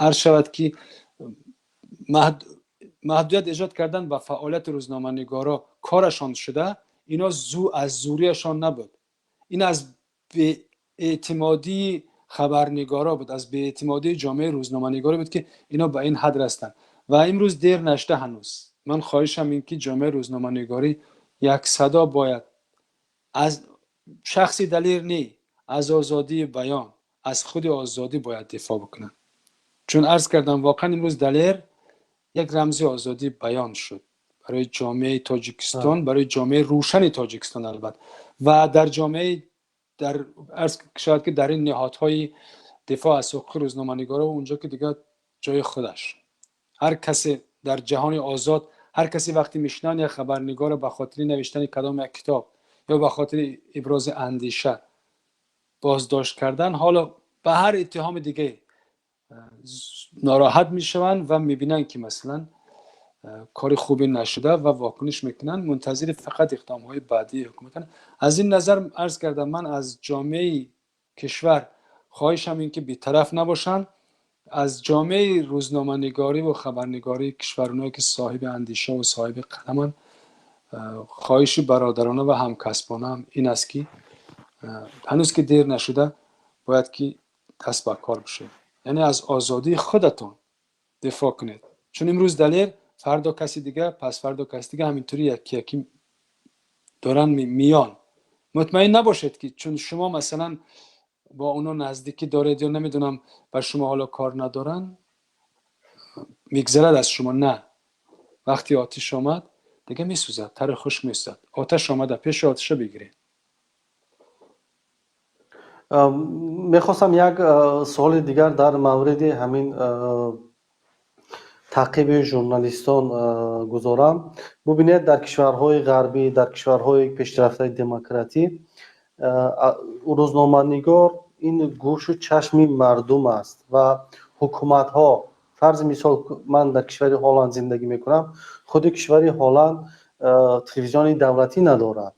Speaker 2: арз шавад, ки маҳдудият эҷод кардан ба фаъолияти рӯзноманигоро корашон шуда, ино аз зуриашон набуд, ин аз беэътимодии хабарнигоро буд, аз беэътимодии ҷомеаи рӯзноманигорӣ буд, ки ино ба ин ҳад растанд. Ва имрӯз дер нашуда ҳанӯз. Ман хоҳишам ин ки ҷомеаи рӯзноманигорӣ яксадо бояд аз шахси Далер не, аз озодии баён, аз худи озодӣ бояд дифоъ бикунанд. Чун арз кардам, воқеан имрӯз Далер як рамзи озодии баён шуд барои ҷомеаи Тоҷикистон, барои ҷомеаи рӯшани Тоҷикистон албатта, ва дар ҷомеаи дар арз шояд ки дар ин ниҳодҳои дифоъ аз ҳуқуқи рӯзноманигоро, унҷо ки дигар ҷои худаш. Ҳар касе дар ҷаҳони озод, ҳар касе вақте мешунаванд як хабарнигорро ба хотири навиштани кадом як китоб. ё ба хотири ибрози андеша боздошт кардан, ҳоло ба ҳар иттиҳоми дигаре нороҳат мешаванд ва мебинанд, ки масалан кори хубе нашуда ва вокуниш мекунанд, мунтазири фақат иқдомҳои баъдии ҳукуматанд. Аз ин назар арз кардам, ман аз ҷомеаи кишвар хоҳишам ин ки бетараф набошанд. Аз ҷомеаи рӯзноманигорӣ ва хабарнигории кишвар, онҳое ки соҳиби андеша ва соҳиби қаламанд, хоҳиши бародарона ва ҳамкасбонаам ин аст, ки ҳанӯз ки дер нашуда, бояд ки даст ба кор бишед, яъне аз озодии худатон дифоъ кунед, чун имрӯз Далер, фардо каси дига, пасфардо каси дига, ҳаминтури яки яки доранд миён. Мутмаин набошед, ки чун шумо масалан бо оно наздикӣ доред ё намедонам, ба шумо ҳоло кор надоранд, мегзарад аз шумо. На, вақти отиш омад, дига месӯзад, тари хушк месӯзад. Оташ омада, пеши оташа бигиред.
Speaker 1: Мехостам як суоли дигар дар мавриди ҳамин таъқиби журналистон гузорам. Бубинед, дар кишварҳои ғарбӣ, дар кишварҳои пешрафтаи демократӣ рӯзноманигор ин гӯшу чашми мардум аст ва ҳукуматҳо, фарзи мисол, ман дар кишвари Ҳолланд зиндагӣ мекунам, худи кишвари Ҳолланд телевизиони давлатӣ надорад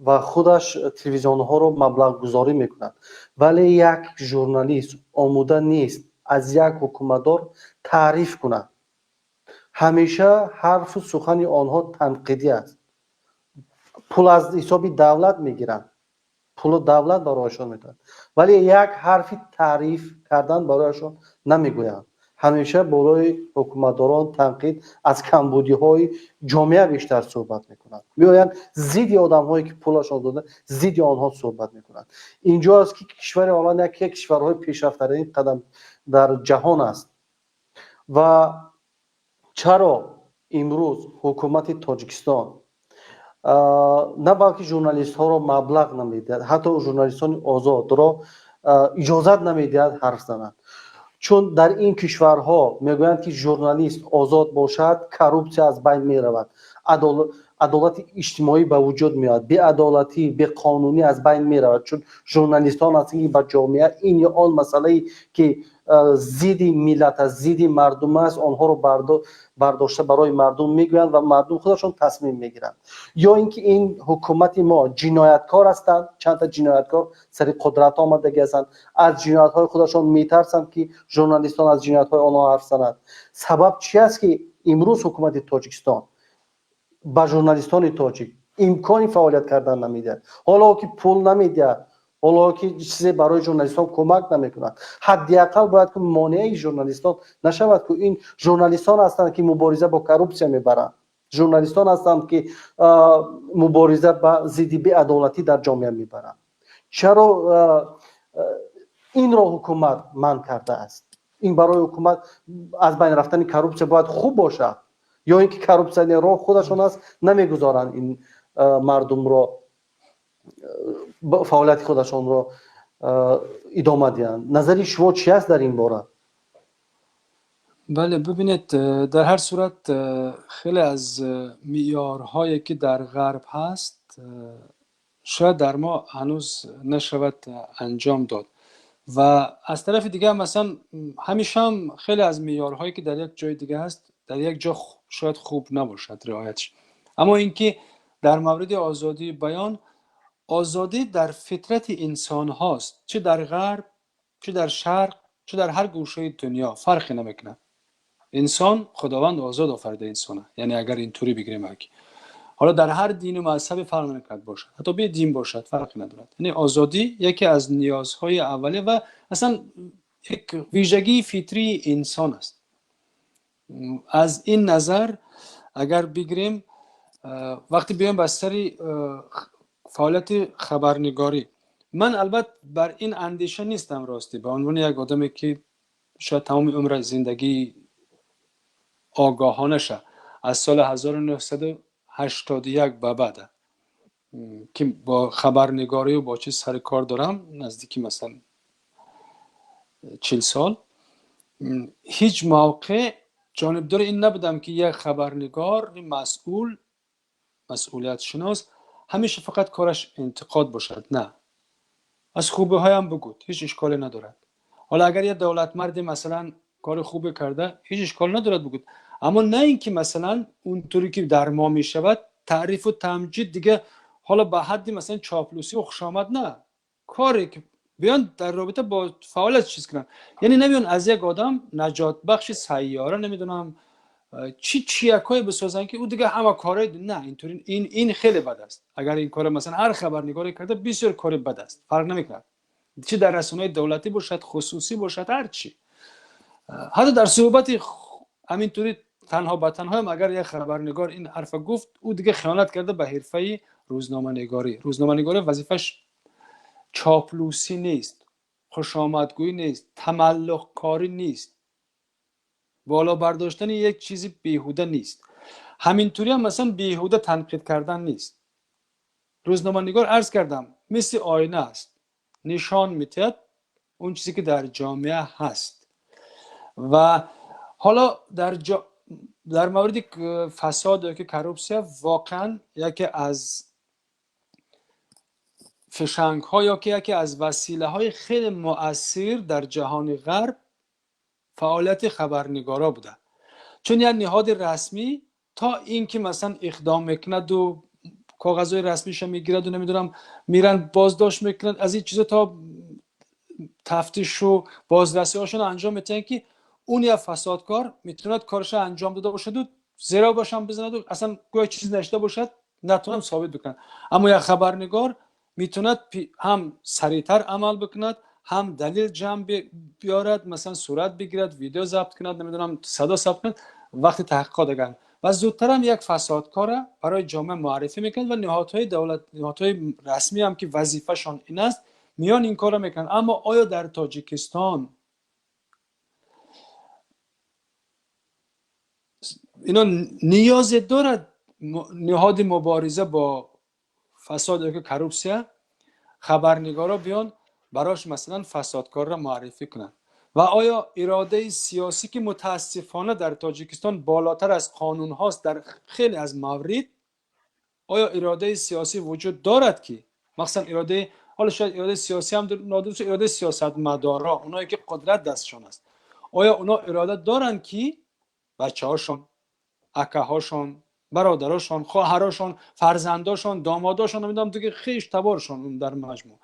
Speaker 1: ва худаш телевизионҳоро маблағгузорӣ мекунад, вале як журналист омода нест аз як ҳукуматдор таъриф кунад. Ҳамеша ҳарфу сухани онҳо танқидӣ аст. Пул аз ҳисоби давлат мегиранд, пулу давлат барояшон медиҳад, вале як ҳарфи таъриф кардан барояшон намегӯянд. Ҳамеша болои ҳукуматдорон танқид, аз камбудиҳои ҷомеа бештар суҳбат мекунанд. Меоянд, зидди одамҳое ки пулашон дода, зидди онҳо суҳбат мекунанд. Инҷо аст, ки кишвари Ҳолланд яке кишварҳои пешрафтарин қадам дар ҷаҳон аст. Ва чаро имрӯз ҳукумати Тоҷикистон на балки журналистҳоро маблағ намедиҳад, ҳатто журналистони озодро иҷозат намедиҳад ҳарф зананд? Чун дар ин кишварҳо мегӯянд, ки журналист озод бошад, коррупсия аз байн меравад, адолати иҷтимоӣ ба вуҷуд меояд, беадолатӣ, беқонунӣ аз байн меравад, чун журналистон ҳастанд, ки ба ҷомеа ин ё он масъалае, ки зидди миллат аст, зидди мардум аст, онҳоро бардошта барои мардум мегӯянд ва мардум худашон тасмим мегиранд. Ё ин ки ин ҳукумати мо ҷинояткор ҳастанд, чандта ҷинояткор сари қудрат омадагӣ ҳастанд, аз ҷиноятҳои худашон метарсанд, ки журналистон аз ҷиноятҳои онҳо ҳарф зананд? Сабаб чи аст, ки имрӯз ҳукумати Тоҷикистон ба журналистони тоҷик имкони фаъолият кардан намедиҳад, ҳоло ки пул намедиҳад, ҳоло ки чизе барои журналистон кӯмак намекунад? Ҳадди ақал бояд ки монеаи журналистон нашавад, ки ин журналистон ҳастанд, ки мубориза бо коррупсия мебаранд, журналистон ҳастанд, ки мубориза ба зидди беадолатӣ дар ҷомеа мебаранд. Чаро инро ҳукумат манъ кардааст? Ин барои ҳукумат аз байн рафтани коррупсия бояд хуб бошад. Ё ин ки коррупсионерҳо худашон аст, намегузоранд ин мардумро фаъолияти худашонро идома диҳанд? Назари шумо чи аст дар ин бора?
Speaker 2: Бале, бибинед, дар ҳар сурат хеле аз меъёрҳое, ки дар ғарб ҳаст, шояд дар мо ҳанӯз нашавад анҷом дод. Ва аз тарафи дигар, масалан, ҳамеша ҳам хеле аз меъёрҳое, ки дар як ҷои дига ҳаст, дар як ҷо шояд хуб набошад риоятш. Аммо ин ки дар мавриди озодии баён, озодӣ дар фитрати инсонҳост, чӣ дар ғарб, чӣ дар шарқ, чӣ дар ҳар гӯшаи дунё, фарқе намекунад. Инсон, Худованд озод офарида инсона. Яъне агар интури бигирем, ки ҳоло дар ҳар дину мазҳабе, фарқ намекунад, бошад, ҳатто бедин бошад, фарқе надорад. Яъне озодӣ яке аз ниёзҳои аввалия ва аслан як вижагии фитрии инсон аст. Аз ин назар агар бигирем, вақте биёем ба сари фаъолияти хабарнигорӣ, ман албатта бар ин андеша нестам. Ростӣ, ба унвони як одаме, ки шояд тамоми умра зиндагии огоҳонаша аз соли 1981 ба баъд, ки бо хабарнигорию бо чиз сари кор дорам, наздики масалан 40 сол, ҳеҷ мавқеъ ҷонибдори ин набудам, ки як хабарнигор масъул, масъулиятшинос ҳамеша фақат кораш интиқод бошад. На, аз хубиҳоям бигӯд, ҳеҷ ишколе надорад. Ҳоло агар як давлатмарде масалан кори хубе карда, ҳеҷ ишкол надорад, бигӯд, аммо на ин ки масалан онтуре ки дар мо мешавад, таърифу тамҷид, дига ҳоло ба ҳадди масалан чоплусӣ ва хушомад на, коре ки биён дар робита бо фаъолият чиз кунанд, яъне набиён аз як одам наҷотбахши сайёра, намедонам чӣ чиякое бисозанд, ки ӯ дига ҳама корҳои на интури. Ин хеле бад аст. Агар ин кора масалан ҳар хабарнигоре карда, бисёр кори бад аст, фарқ намекунад, чӣ дар расонаи давлатӣ бошад, хусусӣ бошад, ҳар чӣ. Ҳатто дар суҳбати ҳаминтури танҳо ба танҳоям агар як хабарнигор ин ҳарфа гуфт, ӯ дига хиёнат карда ба ҳирфаи рӯзноманигорӣ. Рӯзноманигорӣ вазифаш чоплусӣ нест, хушомадгӯӣ нест, тамаллуқкорӣ нест, боло бардоштани як чизи беҳуда нест. Ҳаминтури ҳам масалан беҳуда танқид кардан нест. Рӯзноманигор, арз кардам, мисли оина аст, нишон медиҳад он чизе ки дар ҷомеа ҳаст. Ва ҳоло дар мавриди фасод ё ки коррупсия, воқеан яке аз фишангҳо ё ки яке аз василаҳои хеле муассир дар ҷаҳони ғарб фаъолияти хабарнигоро буда, чун як ниҳоди расмӣ то ин ки масалан иқдом мекунаду коғазҳои расмиша мегираду, намедонам, миран боздошт мекунанд, аз ин чизо то тафтишу бозрасиҳошонро анҷом метиҳанд, ки он як фасодкор метавонад корашро анҷом дода бошаду зеро бошам бизанаду аслан гӯё чиз нашуда бошад, натавонам собит бикунад. Аммо як хабарнигор метавонад ҳам сариътар амал бикунад, ҳам далил ҷамъ биёрад, масалан сурат бигирад, видео забт кунад, намедонам, садо сабт кунад вақти таҳқиқот агар, ва зудтарам як фасодкора барои ҷомеа муаррифӣ мекунад. Ва ниҳодҳои давлат, ниҳодҳои расмӣ ҳам, ки вазифашон ин аст, миён ин корро мекунанд. Аммо оё дар Тоҷикистон ино ниёзе дорад ниҳоди мубориза бо фасод ё ки коррупсия хабарнигоро биён барош масалан фасодкорро муаррифӣ кунанд? Ва оё иродаи сиёсӣ, ки мутаассифона дар Тоҷикистон болотар аз қонунҳост дар хеле аз маврид, оё иродаи сиёсӣ вуҷуд дорад, ки махсусан иродаи, ҳоло шояд иродаи сиёсӣ ҳам нодуруст, иродаи сиёсатмадоро, оное ки қудрат дастшон аст, оё оно ирода доранд, ки бачаҳошон, акаҳошон, бародарошон, хоҳарошон, фарзандошон, домодошон, намедонам, дига хеш таборшон, дар маҷмӯъ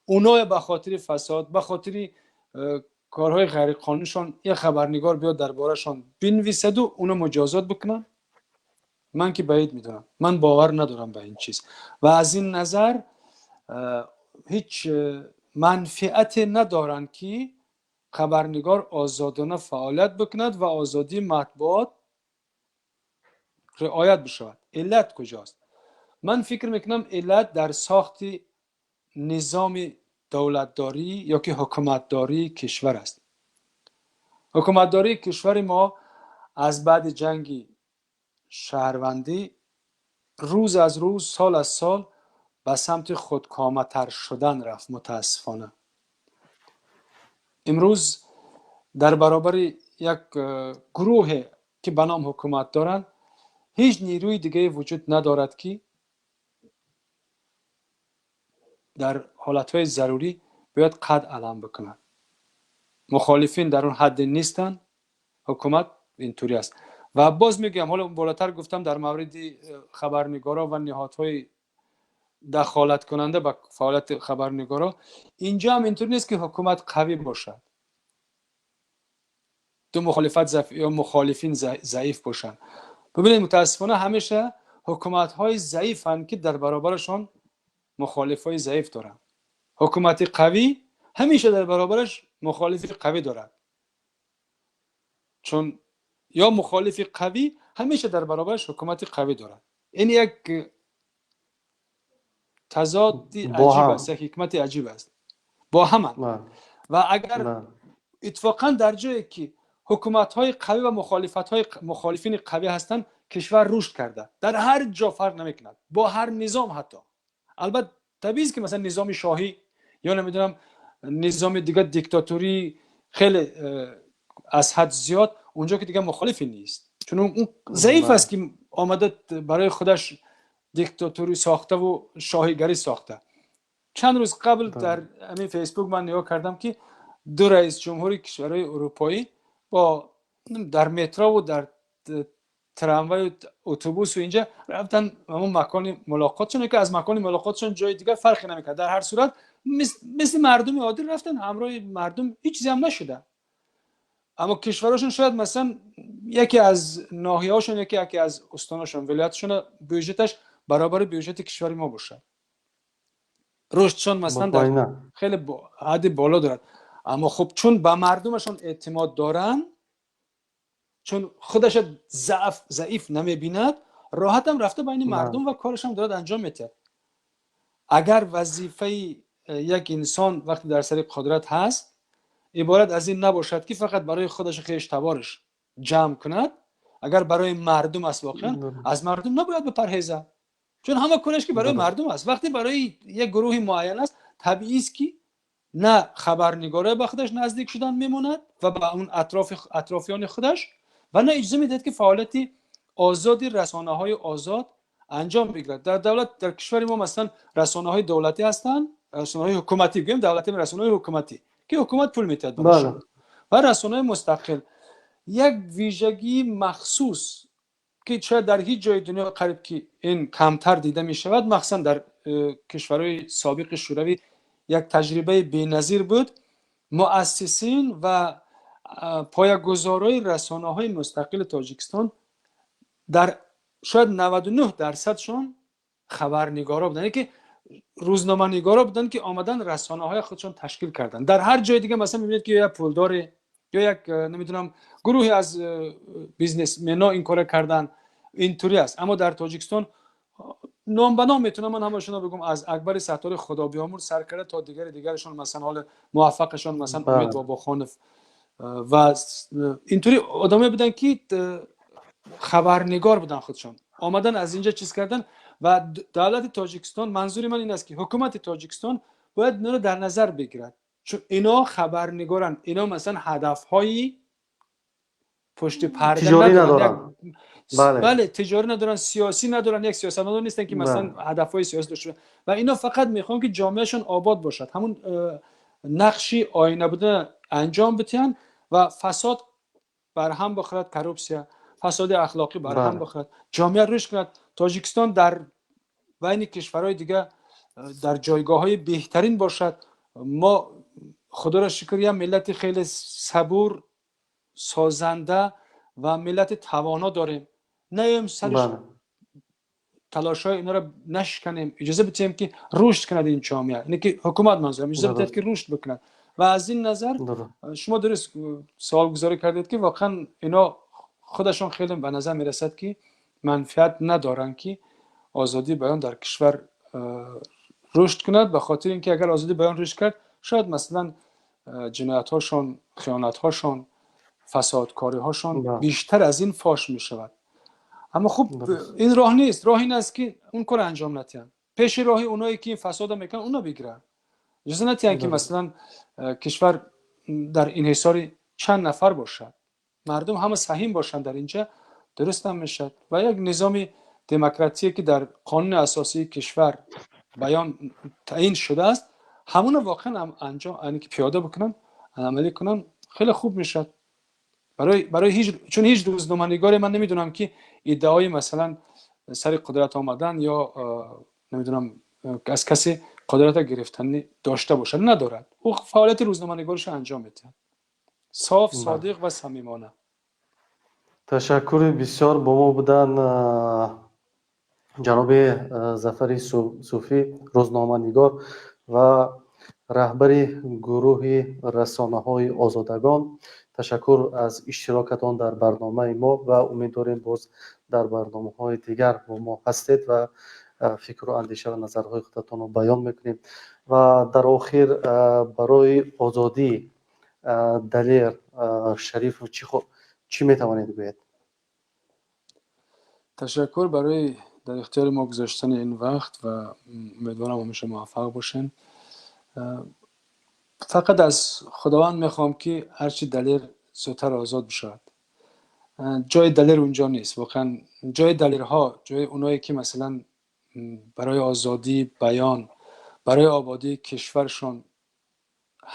Speaker 2: оное ба хотири фасод, ба хотири корҳои ғайриқонунишон як хабарнигор биёд дар борашон бинависаду уно муҷозот бикунанд? Ман ки баид медонам, ман бовар надорам ба ин чиз. Ва аз ин назар ҳеҷ манфиате надоранд, ки хабарнигор озодона фаъолият бикунад ва озодии матбуот риоят бишавад. Иллат куҷост? Ман фикр мекунам, иллат дар сохти низоми давлатдорӣ ё ки ҳукуматдории кишвар аст. Ҳукуматдории кишвари мо аз баъди ҷанги шаҳрвандӣ рӯз аз рӯз, сол аз сол ба самти худкоматар шудан рафт, мутаассифона. Имрӯз дар баробари як гурӯҳе, ки ба ном ҳукумат доранд, ҳеҷ нерӯи дигае вуҷуд надорад, ки дар ҳолатҳои зарурӣ бояд қад алам бикунад. Мухолифин дар он ҳадде нестанд, ҳукумат интури аст. Ва боз мегӯям, ҳоло болотар гуфтам дар мавриди хабарнигоро ва ниҳодҳои дахолаткунанда ба фаъолияти хабарнигоро, инҷо ҳам интур нест, ки ҳукумат қавӣ бошад, ду мухолифат ё мухолифин заиф бошанд. Бибинед, мутаассифона ҳамеша ҳукуматҳои заифанд, ки дар баробарашон мухолифҳои заиф доранд. Ҳукумати қавӣ ҳамеша дар баробараш мухолифи қавӣ дорад, чун ё мухолифи қавӣ ҳамеша дар баробараш ҳукумати қавӣ дорад. Ин як тазоди аҷиб аст, як ҳикмати аҷиб аст, бо ҳаманд. Ва агар иттифоқан дар ҷое ки ҳукуматҳои қавӣ ва мухолифатҳои мухолифини қавӣ ҳастанд, кишвар рушд карда, дар ҳар ҷо, фарқ намекунад, бо ҳар низом ҳатто. Албатта, табиист, ки масалан низоми шоҳӣ ё, намедонам, низоми дигар диктаторӣ хеле аз ҳад зиёд, унҷо ки дигар мухолифе нест, чун он заиф аст, ки омада барои худаш Диктатурӣ сохтаву шоҳигарӣ сохта. Чанд рӯз қабл дар ҳамин Фейсбук ман нигоҳ кардам, ки ду раис ҷумҳури кишварҳои урупоӣ бо дар метрову дар трамваю автобусу инҷа рафтан ҳамон макони мулоқотшон, ки аз макони мулоқотшон ҷои дигар фарқе намекард. Дар ҳар сурат, мисли мардуми оддӣ рафтан ҳамроҳи мардум, ҳеҷ чизе ҳам нашуда. Аммо кишварҳошон шояд, масалан, яке аз ноҳияҳошон, яке аз устонашон, вилоятшон бюҷеташ баробари бюҷети кишвари мо бошад. Рушдшон, масалан, дар хеле ҳадди боло дорад. Аммо хуб, чун ба мардумашон эътимод доранд, чун худаша заиф намебинад, роҳатам рафта байни мардум ва корашам дорад анҷом медиҳад. Агар вазифаи як инсон вақте дар сари қудрат ҳаст, иборат аз ин набошад, ки фақат барои худашу хештабораш ҷамъ кунад, агар барои мардум аст, воқеан аз мардум набояд бипарҳезад, чун ҳама кораш ки барои мардум аст. Вақте барои як гурӯҳи муайян аст, табиист, ки на хабарнигорое ба худаш наздик шудан мемонад ва ба он атрофиёни худаш, ва на иҷоза медиҳад, ки фаъолияти озоди расонаҳои озод анҷом бигирад дар давлат. Дар кишвари мо, масалан, расонаҳои давлатӣ ҳастанд, расонаҳои ҳукуматӣ гӯем, давлатӣ, расонаҳои ҳукуматӣ, ки ҳукумат пул медиҳад, ва расонаҳои мустақил. Як вижагии махсус, ки шояд дар ҳеҷ ҷои дунё қариб ки ин камтар дида мешавад, махсусан дар кишварҳои собиқи Шӯравӣ як таҷрибаи беназир буд: муассисин ва поягузорои расонаҳои мустақили Тоҷикистон дар шояд 99 дарсадшон хабарнигоро буданд, ки рӯзноманигоро буданд, ки омадан расонаҳои худшон ташкил карданд. Дар ҳар ҷои дига, масалан, мебинед, ки ё як пулдоре, ё як, намедонам, гурӯҳе аз бизнесмено ин кора кардан, интури аст. Аммо дар Тоҷикистон ном ба ном метавонам ман ҳамашонро бигӯм, аз Акбари Саттори Худобиёмур сар карда то дигари дигарашон, масалан, ҳоли муваффақашон, масалан, Умед Бобохонов ва интури одамое буданд, ки хабарнигор буданд, худшон омадан аз инҷа чиз кардан. Ва давлати Тоҷикистон, манзури ман ин аст, ки ҳукумати Тоҷикистон бояд инро дар назар бигирад, чун ино хабарнигоранд, ино, масалан, ҳадафҳои пушти парда
Speaker 1: надоранд.
Speaker 2: Бале, тиҷорӣ надоранд, сиёсӣ надоранд, як сиёсатмадор нестанд, ки, масалан, ҳадафҳои сиёсӣ дошта. Ва ино фақат мехоҳанд, ки ҷомеашон обод бошад, ҳамун нақши оина будан анҷом бидиҳанд ва фасод барҳам бихӯрад, коррупсия, фасоди ахлоқӣ барҳам бихӯрад, ҷомеа рушд кунад, Тоҷикистон дар байни кишварҳои дига дар ҷойгоҳҳои беҳтарин бошад. Мо, худоро шукр, як миллати хеле сабур, созанда ва миллати тавоно дорем. Наёем сариш талошҳои инро нашканем, иҷоза бидиҳем, ки рушд кунад ин ҷомеа, ине ки ҳукумат, манзурам, иҷоза бидиҳад, ки рушд бикунад. Ва аз ин назар шумо дуруст саволгузорӣ кардед, ки воқеан ино худашон хеле ба назар мерасад, ки манфиат надоранд, ки озодии баён дар кишвар рушд кунад, ба хотири ин ки агар озодии баён рушд кард, шояд, масалан, ҷиноятҳошон, хиёнатҳошон, фасодкориҳошон бештар аз ин фош мешавад. Аммо хуб, ин роҳ нест. Роҳ ин аст, ки он кор анҷом натиҳанд, пеши роҳи оное, ки ин фасода мекунанд, оно бигиранд, иҷоза натиҳанд, ки, масалан, кишвар дар инҳисори чанд нафар бошад, мардум ҳама саҳим бошанд дар инҷа, дуруст ҳам мешавад. Ва як низоми демократие, ки дар қонуни асосии кишвар баён таъин шудааст, ҳамуна воқеан анҷом, ки пиёда бикунанд, амалӣ кунанд, хеле хуб мешавад барои ҳеҷ, чун ҳеҷ рӯзноманигоре ман намедонам, ки иддаои, масалан, сари қудрат омадан ё, намедонам, аз касе қудрата гирифтани дошта бошад. Надорад. Ӯ фаъолияти рӯзноманигоришро анҷом медиҳад соф, содиқ ва самимона.
Speaker 1: Ташаккури бисёр. Бо мо будан ҷаноби Зафари Суфӣ, рӯзноманигор ва раҳбари гурӯҳи расонаҳои Озодагон. Ташаккур аз иштирокатон дар барномаи мо ва умед дорем, боз дар барномаҳои дигар бо мо ҳастед ва фикру андеша ва назарҳои худатонро баён мекунем. Ва дар охир барои озодии Далер Шарифов чӣ метавонед гӯед?
Speaker 2: Ташаккур барои дар ихтиёри мо гузоштани ин вақт ва умедворам, ҳамеша муваффақ бошем. Фақат аз Худованд мехоҳам, ки ҳарчи Далер зудтар озод бишавад. Ҷои Далер унҷо нест воқеан, ҷои Далерҳо, ҷои оное, ки, масалан, барои озодии баён, барои ободии кишваршон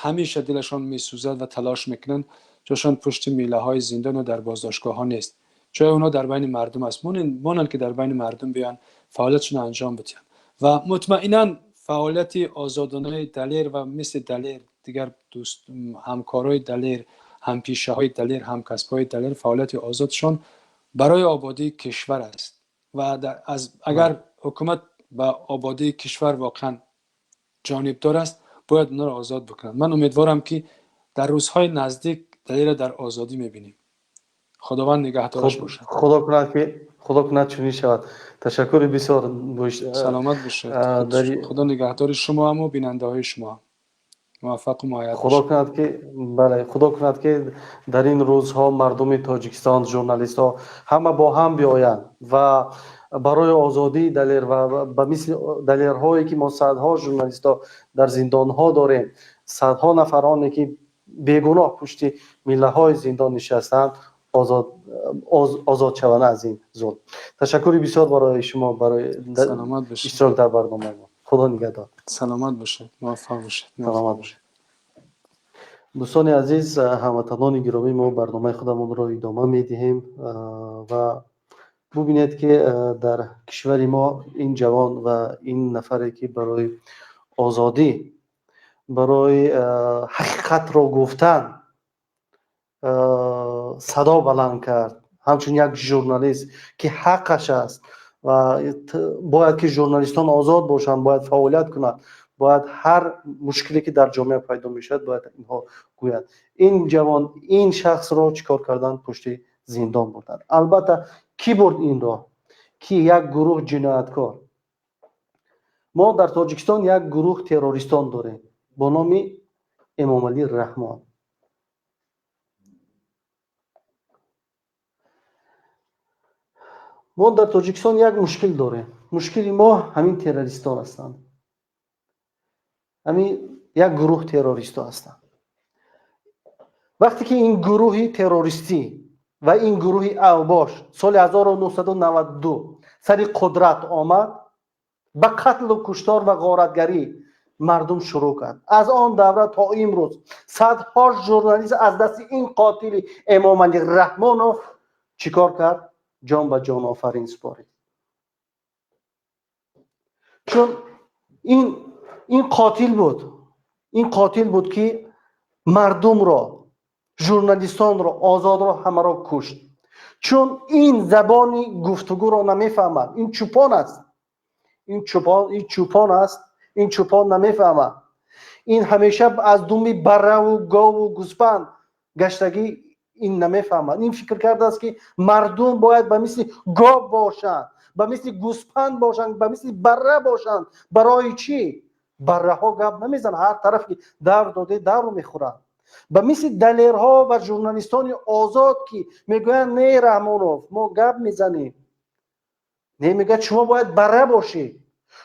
Speaker 2: ҳамеша дилашон месӯзад ва талош мекунанд, ҷошон пушти милаҳои зиндон ва дар боздоштгоҳҳо нест. Ҷои онҳо дар байни мардум аст. Монанд ки дар байни мардум биёянд, фаъолиятшонро анҷом бидиҳанд. Ва мутмаинан фаъолияти озодонаи Далер ва мисли Далер дигар дӯст, ҳамкорои Далер, ҳампешаҳои Далер, ҳамкасбҳои Далер, фаъолияти озодшон барои ободии кишвар аст. Ва агар ҳукумат ба ободии кишвар воқеан ҷонибдор аст, бояд онҳоро озод бикунад. Ман умедворам, ки дар рӯзҳои наздик Далерро дар озодӣ мебинем. Худованд нигаҳдораш бошад.
Speaker 1: Худо кунад, чунин шавад. Ташаккури бисёр.
Speaker 2: Саломат бошед. Худо нигаҳдори шумо ҳаму бинандаҳои шумо ҳам. Муваффақу муайяд.
Speaker 1: Худо кунад ки, бале, Худо кунад, ки дар ин рӯзҳо мардуми Тоҷикистон, журналистҳо ҳама бо ҳам биёянд ва барои озодии Далер ва ба мисли Далерҳое, ки мо садҳо журналистҳо дар зиндонҳо дорем, садҳо нафароне, ки бегуноҳ пушти миллаҳои зиндон нишастаанд, озод шаванд аз ин зулм. Ташаккури бисёр барои шумо, барои иштирок дар барномаи мо. Худо нигаҳдор.
Speaker 2: Саломат бошед, муваффақ бошед.
Speaker 1: Саломат бошед. Дӯстони азиз, ҳамватанони гиромӣ, мо барномаи худамонро идома медиҳем ва бубинед, ки дар кишвари мо ин ҷавон ва ин нафаре, ки барои озодӣ, барои ҳақиқатро гуфтан садо баланд кард, ҳамчун як журналист, ки ҳаққаш аст ва бояд ки журналистон озод бошанд, бояд фаъолият кунанд, бояд ҳар мушкиле, ки дар ҷомеа пайдо мешавад, бояд инҳо гӯянд. Ин ҷавон, ин шахсро чӣ кор карданд? Пушти зиндон бурданд. Албатта, кӣ бурд инро? Ки як гурӯҳ ҷинояткор. Мо дар Тоҷикистон як гурӯҳ террористон дорем бо номи Эмомалӣ Раҳмон. Мо дар Тоҷикистон як мушкил дорем. Мушкили мо ҳамин террористон ҳастанд, ҳамин як гурӯҳ террористҳо ҳастанд. Вақте ки ин гурӯҳи террористӣ ва ин гурӯҳи авбош соли 1992 сари қудрат омад, ба қатлу куштор ва ғоратгарӣ мардум шурӯъ кард. Аз он давра то имрӯз садҳо журналист аз дасти ин қотили Эмомалӣ Раҳмонов чӣ кор кард? Ҷон ба ҷонофарин супорид. Чун ин қотил буд, ин қотил буд, ки мардумро, журналистонро, озодро ҳамаро кушт. Чун ин забони гуфтугӯро намефаҳмад. Ин чӯпон аст, ин чӯпон аст, ин чӯпон намефаҳмад. Ин ҳамеша аз думи барраву гову гӯспанд гаштагӣ, ин намефаҳмад. Ин фикр кардааст, ки мардум бояд ба мисли гов бошанд, ба мисли гӯспанд бошанд, ба мисли барра бошанд. Барои чӣ? Барраҳо гап намезананд, ҳар тараф ки давр доде, давр мехӯранд. Ба мисли Далерҳо ва журналистони озод, ки мегӯянд: «Не, Раҳмонов, мо гап мезанем», не, мегӯяд: «Шумо бояд барра бошед,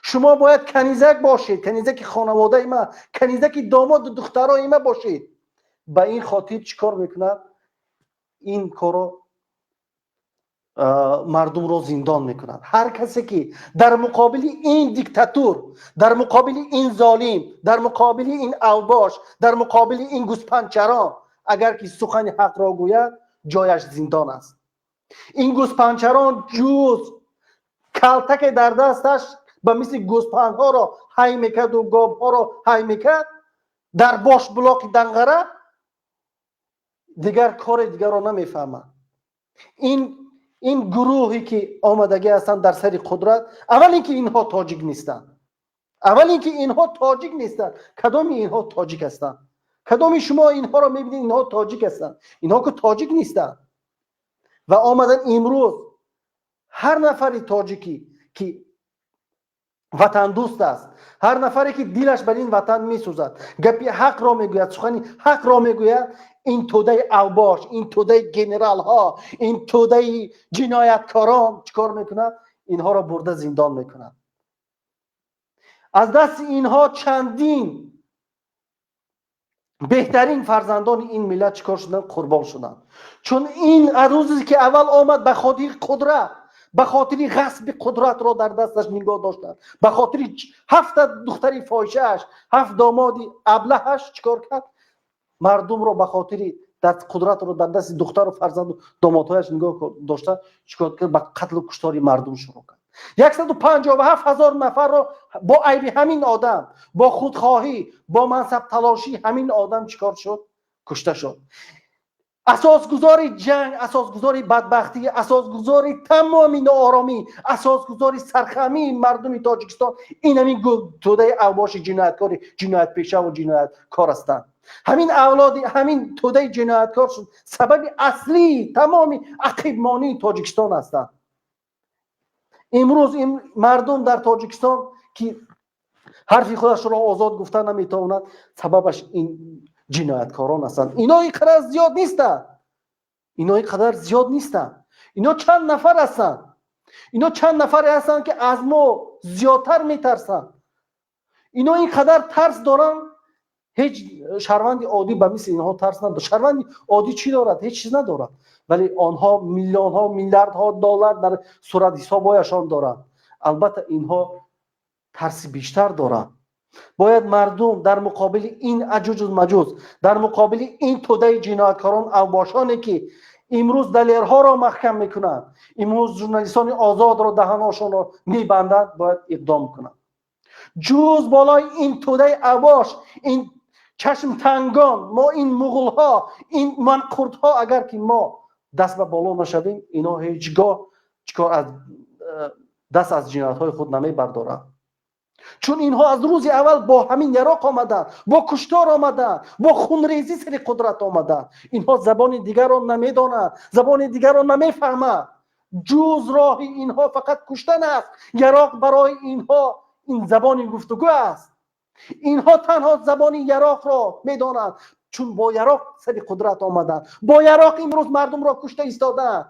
Speaker 1: шумо бояд канизак бошед, канизаки хонаводаи ман, канизаки домоду духтарои ман бошед». Ба ин хотир чӣ кор мекунад? Ин корро мардумро зиндон мекунад. Ҳар касе, ки дар муқобили ин диктатур, дар муқобили ин золим, дар муқобили ин авбош, дар муқобили ин гӯспандчарон агар ки сухани ҳақро гӯяд, ҷояш зиндон аст. Ин гӯспандчарон ҷуз калтаке дар дасташ ба мисли гӯспандҳоро ҳай мекарду говҳоро ҳай мекард дар Бошбулоқи Данғара, дигар кори дигарро намефаҳмад. Ин гурӯҳе, ки омадагӣ ҳастанд дар сари қудрат, аввал ин ки инҳо тоҷик нестанд, аввал ин ки инҳо тоҷик нестанд. Кадоми инҳо тоҷик ҳастанд? Кадоми шумо инҳоро мебинед, инҳо тоҷик ҳастанд? Инҳо ки тоҷик нестанд ва омадан. Имрӯз ҳар нафари тоҷикӣ, ки ватандӯст аст, ҳар нафаре, ки дилаш бар ин ватан месӯзад, гапи ҳақро мегӯяд, сухани ҳақро мегӯяд, ин тӯдаи авбош, ин тӯдаи генералҳо, ин тӯдаи ҷинояткорон чӣ кор мекунад? Инҳоро бурда зиндон мекунад. Аз дасти инҳо чандин беҳтарин фарзандони ин миллат чӣ кор шуданд? Қурбон шуданд. Чун ин рӯзе ки аввал омад, ба хотири қудрат, Ба хотири ғасби қудратро дар дасташ нигоҳ доштан, ба хотири ҳафта духтари фоҳишааш, ҳафт домоди аблаҳаш чӣ кор кард? Мардумро ба хотири қудратро дар дасти духтару фарзанду домодҳояш нигоҳ дошта, чӣ кор кард? Ба қатлу куштори мардум шурӯъ кард. 157 000 нафарро бо айби ҳамин одам, бо худхоҳӣ, бо мансабталошӣ ҳамин одам чӣ кор шуд? Кушта шуд. Асосгузори ҷанг, асосгузори бадбахтӣ, асосгузори тамоми нооромӣ, асосгузори сархамии мардуми Тоҷикистон ин ҳамин тӯдаи авбоши ҷинояткори, ҷиноятпешаву ҷинояткор ҳастанд. Ҳамин авлоди ҳамин тӯдаи ҷинояткор сабаби аслии тамоми ақибмонии Тоҷикистон ҳастанд. Имрӯз мардум дар Тоҷикистон ки ҳарфи худашро озод гуфта наметавонад, сабабаш ин ҷинояткорон ҳастанд. Ино ин қадар зиёд нестанд, ино ин қадар зиёд нестанд. Ино чанд нафар ҳастанд? Ино чанд нафаре ҳастанд, ки аз мо зиёдтар метарсанд. Ино ин қадар тарс доранд. Ҳеҷ шаҳрванди оддӣ ба мисли инҳо тарс надорад. Шаҳрванди оддӣ чӣ дорад? Ҳеҷ чиз надорад. Вале онҳо миллионҳо, миллиардҳо доллар дар суратҳисобҳояшон доранд. Албатта, инҳо тарси бештар доранд. Бояд мардум дар муқобили ин аҷуҷу маҷуз, дар муқобили ин тӯдаи ҷинояткорон, авбошоне ки имрӯз далерҳоро маҳкам мекунанд, имрӯз журналистони озодро даҳаношонро мебанданд, бояд иқдом кунанд. Ҷуз болои ин тӯдаи авбош, ин чашмтангон, мо, ин муғулҳо, ин манқуртҳо, агар ки мо даст ба боло нашавем, ино ҳеҷ гоҳ чикор аз даст аз ҷиноятҳои худ намебардоранд. Чун инҳо аз рӯзи аввал бо ҳамин яроқ омаданд, бо куштор омаданд, бо хунрезӣ сари қудрат омаданд. Инҳо забони дигарро намедонанд, забони дигарро намефаҳманд. Ҷуз роҳи инҳо фақат куштан аст. Яроқ барои инҳо ин забони гуфтугӯ аст. Инҳо танҳо забони яроқро медонанд, чун бо яроқ сари қудрат омаданд, бо яроқ имрӯз мардумро кушта истодаанд.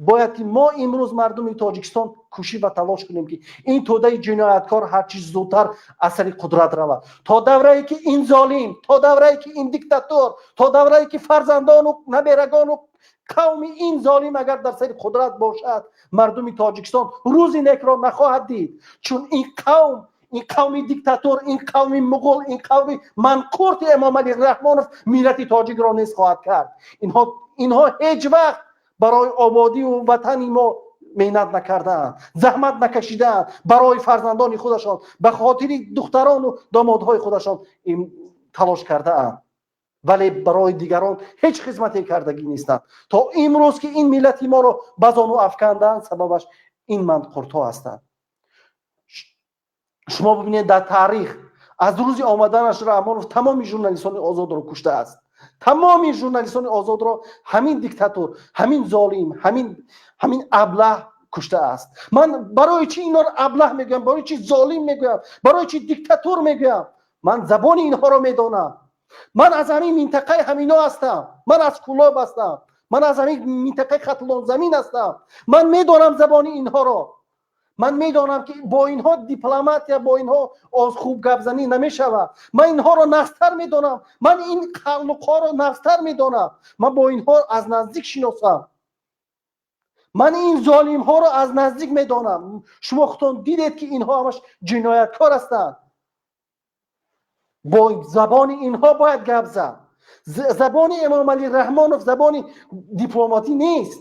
Speaker 1: Бояд ки мо имрӯз, мардуми Тоҷикистон, кӯшиш ва талош кунем, ки ин тӯдаи ҷинояткор ҳарчи зудтар аз сари қудрат равад. То даврае ки ин золим, то даврае ки ин диктатор, то даврае ки фарзандону наберагону қавми ин золим агар дар сари қудрат бошад, мардуми Тоҷикистон рӯзи некро нахоҳад дид. Чун ин қавм, ин қавми диктатор, ин қавми муғул, ин қавми манқурти Эмомалӣ Раҳмонов миллати тоҷикро нест хоҳад кард. Инҳо ҳеҷ вақт барои ободию ватани мо меҳнат накардаанд, заҳмат накашидаанд. Барои фарзандони худашон, ба хотири духтарону домодҳои худашон талош кардаанд, вале барои дигарон ҳеҷ хизмате кардагӣ нестанд. То имрӯз ки ин миллати моро ба зону афкандаанд, сабабаш ин манқуртҳо ҳастанд. Шумо бибинед, дар таърих аз рӯзи омаданаш Раҳмонов тамоми журналистони озодро куштааст. Тамоми журналистони озодро ҳамин диктатор, ҳамин золим, ҳамин аблаҳ куштааст. Ман барои чӣ инҳоро аблаҳ мегӯям, барои чӣ золим мегӯям, барои чӣ диктатор мегӯям? Ман забони инҳоро медонам. Ман аз ҳамин минтақаи ҳамино ҳастам. Ман аз Кӯлоб ҳастам, ман аз ҳамин минтақаи Хатлонзамин ҳастам. Ман медонам забони инҳоро. Ман медонам, ки бо инҳо дипломатия, бо инҳо хуб гапзанӣ намешавад. Ман инҳоро нағзтар медонам. Ман ин қаллуқҳоро нағзтар медонам. Ман бо инҳо аз наздик шиносам. Ман ин золимҳоро аз наздик медонам. Шумо худтон дидед, ки инҳо ҳамаш ҷинояткор ҳастанд. Бо забони инҳо бояд гап зад. Забони Эмомалӣ Раҳмонов забони дипломатӣ нест.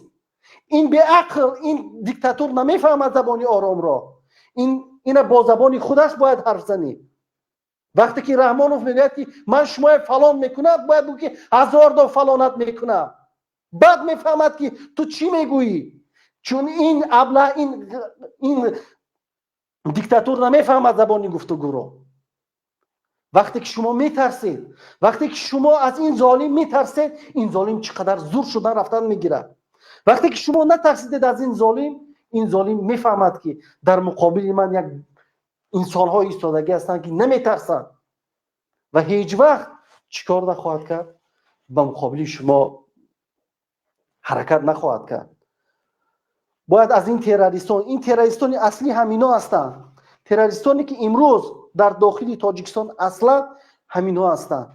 Speaker 1: Ин беақл, ин диктатор намефаҳмад забони оромро. Ина бо забони худаш бояд ҳарф занӣ. Вақте ки Раҳмонов мегӯяд, ки ман шумоя фалон мекунам, бояд бугӯ, ки ҳазор до фалонат мекунам. Баъд мефаҳмад, ки ту чӣ мегӯӣ. Чун ин абла, ин диктатор намефаҳмад забони гуфтугӯро. Вақте ки шумо метарсед, вақте ки шумо аз ин золим метарсед, ин золим чӣ қадар зур шудан рафтан мегирад. Вақте ки шумо натарсидед аз ин золим, ин золим мефаҳмад, ки дар муқобили ман як инсонҳои истодагӣ ҳастанд, ки наметарсанд, ва ҳеҷ вақт чӣ кор нахоҳад кард? Ба муқобили шумо ҳаракат нахоҳад кард. Бояд аз ин террористон, ин террористони аслӣ ҳамино ҳастанд. Террористоне ки имрӯз дар дохили Тоҷикистон аслан ҳаминҳо ҳастанд.